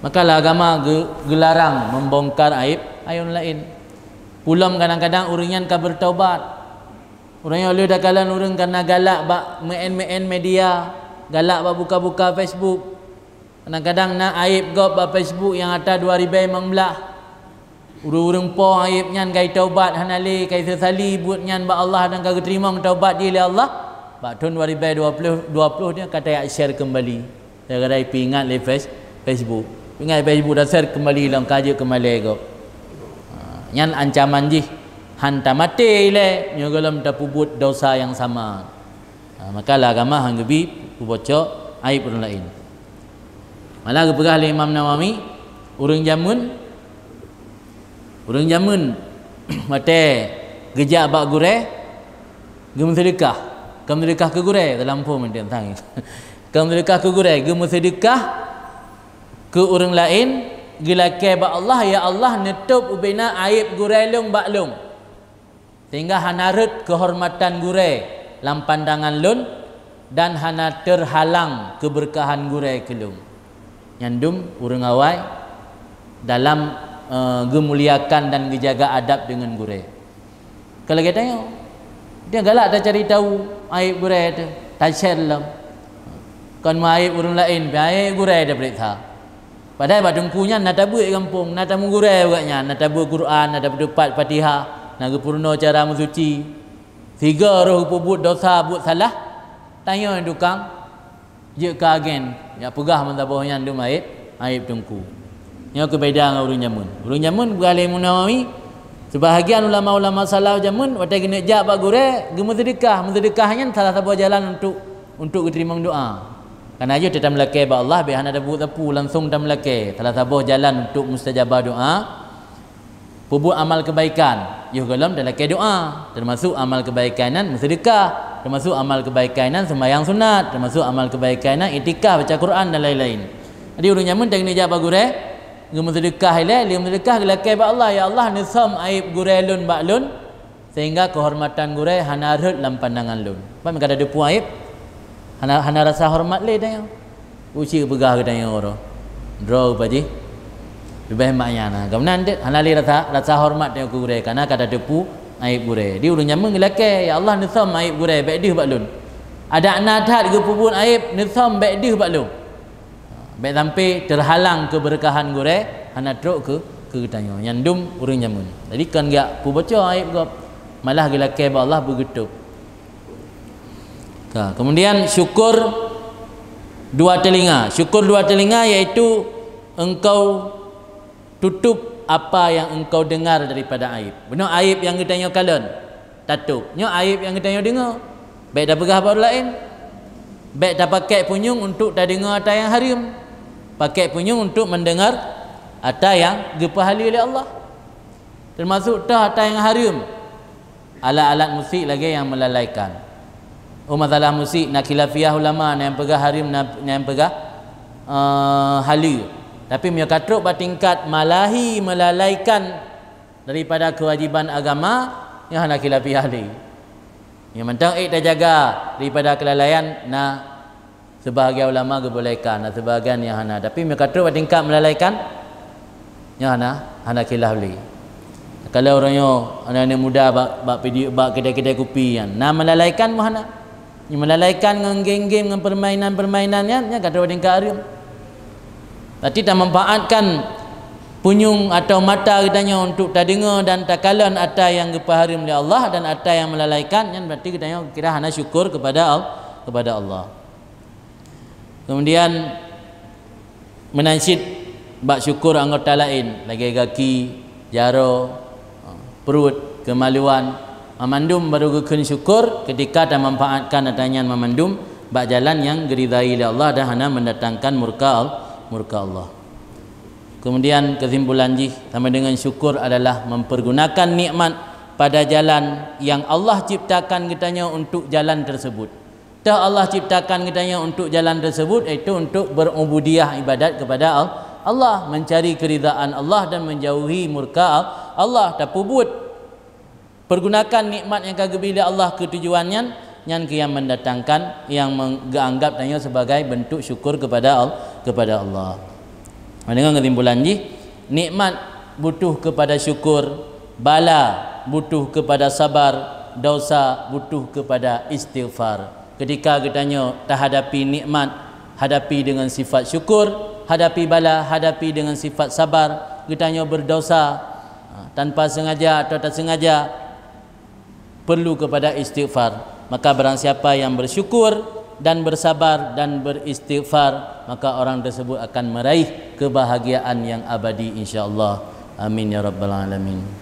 Maka lah agama ge-, geularang membongkar aib, aib ureuëng laén. Peulom kadang-kadang ureuëng nyan ka beutaubat. Ureuëng nyoe lheueh takalon ureuëng kana galak bak meu'en-meu'en media, galak bak buka-buka Facebook. Kadang-kadang na aib gob bak Facebook nyang ata dua ribèe limong blah. Ureuëng-ureuëng po aib nyan kai taubat hana lé, kai seusali buet nyan bak Allah dan ka geuteurimong taubat jih lé Allah. Bak thon dua ribèe dua ploh, dua ploh dia ka tajak share keumbali. Gara-gara ipeuingat lé Face-, Facebook. Ingat Facebook, ta-share keumbali lom, ka jeuet keu malèe gob. Ha, nyan ancaman jih. Han tamaté ilèe, nyoe gohlom tapeubuet dosa nyang sama. Ha, maka lah agama han geubi peuboco aib ureuëng laén. Malah geupeugah lé Imam Nawawi, ureuëng jameun, ureuëng jameun watèe geujak bak gurèe, geumeuseudeukah. Kon meuseudeukah keu gurèe, talampôh mantong tang. Kon meuseudeukah keu gurèe, geumeuseudeukah keu ureuëng laén, geulakèe bak Allah, "Ya Allah, neutôb ubena aib gurèe lôn bak lôn, sehingga hana rhot keuhormatan gurèe lam pandangan lôn dan hana teurhalang keubeurkahan gurèe keu lôn." Nyan dum ureuëng awai dalam, eh, geumuliakan dan geujaga adab deungon gurèe. Kon lagèe tanyoe. Dia galak tacari tahu aib gurèe teuh, ta-share lom. Kon meuaib ureuëng laén, pih aib gurèe tapeuriksa. Padahai bak teungku nyan na tabeuet gampông, na tameugurèe awaknyan, na tabeuet Quran, na tapeuteupat Fatihah, na geupeurunoe cara meusuci. Sigoe roh geupeubuet dosa, buet salah, tanyoe tukang jeuet keu agen, jak peugah meusaboh nyan dum aib, aib teungku. Nyoe keubeda ngon ureuëng jameun. Ureuëng jameun peugah lé Imam Nawawi, seubahagian ulama-ulama salaf jameun watèe geuneuk jak bak gurèe, geumeuseudeukah. Meuseudeukah nyan salah saboh jalan untuk, untuk geuteurimong doa. Kana jeuet tameulakèe bak Allah, bèk hana tapeubuet sapeue, langsong tameulakèe. Salah saboh jalan untuk mustajabah doa, peubuet amal keubaikan, yoh gohlom talakèe doa, teumasok amal keubaikan nyan meuseudeukah, teumasok amal keubaikan nyan seumayang sunat, teumasok amal keubaikan nyan iktikaf, baca Quran dan laén-laén. Jadi ureuëng jameun tanyoe jak bak gurèe, geumeuseudeukah ilèe, lheueh meuseudeukah geulakèe bak Allah, "Ya Allah, neusöm aib gurèe lôn bak lôn, sehingga keuhormatan gurèe hana rhot lam pandangan lôn." Ban ka tateupeue aib, hana, hana rasa horeumat lé tanyoe. Uci peugah geutanyoe uroe droe pajih, leubeh mak nyan na. Geuh meunan deuek hana lé rasa, rasa horeumat tanyoe keu gurèe, kana ka tateupeue aib gurèe. Di ureuëng jameun geulakèe, "Ya Allah, neusöm aib gurèe, bèk deuh bak lôn." Adak na that geupeubuet aib, "Neusöm bèk deuh bak lôn." Bèk sampai teurhalang keubeurkahan gurèe hana trok keu, keu geutanyoe. Nyan dum ureuëng jameun. Jadi kon geujak peuboco aib gob, malah geulakèe bak Allah beugeutôb. Ka, kemudian syukur dua telinga. Syukur dua telinga yaitu engkau tutup apa yang engkau dengar daripada aib. Bunoe aib nyang geutanyoe kalon, tatôb. Nyoe aib nyang geutanyoe deungoe, bèk tapeugah bak ureuëng laén. Bèk tapakèk punyueng untuk tadeungoe ata nyang hareuem. Pakèk punyueng untuk mendengar ata nyang geupeuhaleue lé Allah. Teumasok teuh ata nyang hareuem. Alat-alat musik lagèe nyang meulalaikan. Oh, masalah musik na khilafiah ulama, na nyang peugah hareuem, na, na nyang peugah, eh, haleue. Tapi meunyoe ka trok bak tingkat malahi, meulalaikan daripada keuwajiban agama, nyan hana khilafiah lé. Nyang mantong ék tajaga daripada keulalaian, na seubahagian ulama geubolehkan, na seubahagian nyang hana. Tapi meunyoe ka trok bak tingkat meulalaikan, nyan hana, hana khilaf lé. Kalau ureuëng nyoe aneuk-aneuk muda bak, bak video, bak kedai-kedai kupi nyan, na meulalaikan meuh hana? Nyan meulalaikan ngon game-game, ngon permainan-permainan nyan, nyan ka trok bak tingkat hareuem. Berarti tamanfaatkan punyueng atau mata geutanyoe untuk tadeungoe dan takalon ata nyang geupeuhareuem lé Allah dan ata nyang meulalaikan, nyan berarti geutanyoe kira hana syukur kepada Al-, kepada Allah. Kemudian meunan cit bak syukur anggota laén, lagèe gaki, jaroe, pruet, keumaluan, mamandum barô geukheun syukur ketika tamanfaatkan ata nyan mamandum bak jalan nyang geuridai lé Allah dan hana mendatangkan murka Al-, murka Allah. Kemudian kesimpulan jih sama dengan syukur adalah mempergunakan nikmat pada jalan yang Allah ciptakan geutanyoe untuk jalan tersebut. Teuh Allah ciptakan geutanyoe untuk jalan tersebut, yaitu untuk berubudiyah ibadat kepada Al-, Allah, mencari keridaan Allah dan menjauhi murka Al-, Allah. Tapeubuet pergunakan nikmat nyang ka geubri lé Allah keu tujuan nyan, nyan keuh nyang mendatangkan, nyang meng-, geuanggap tanyoe sebagai bentuk syukur kepada Al-, kepada Allah. Dengan kesimpulan jih, nikmat butuh kepada syukur, bala butuh kepada sabar, dosa butuh kepada istighfar. Ketika geutanyoe tahadapi nikmat, hadapi dengan sifat syukur, hadapi bala, hadapi dengan sifat sabar. Geutanyoe berdosa, ha, tanpa sengaja atau tersengaja, perlu kepada istighfar. Maka barang siapa yang bersyukur dan bersabar dan beristighfar, maka orang tersebut akan meraih kebahagiaan yang abadi, insya Allah. Amin ya rabbal alamin.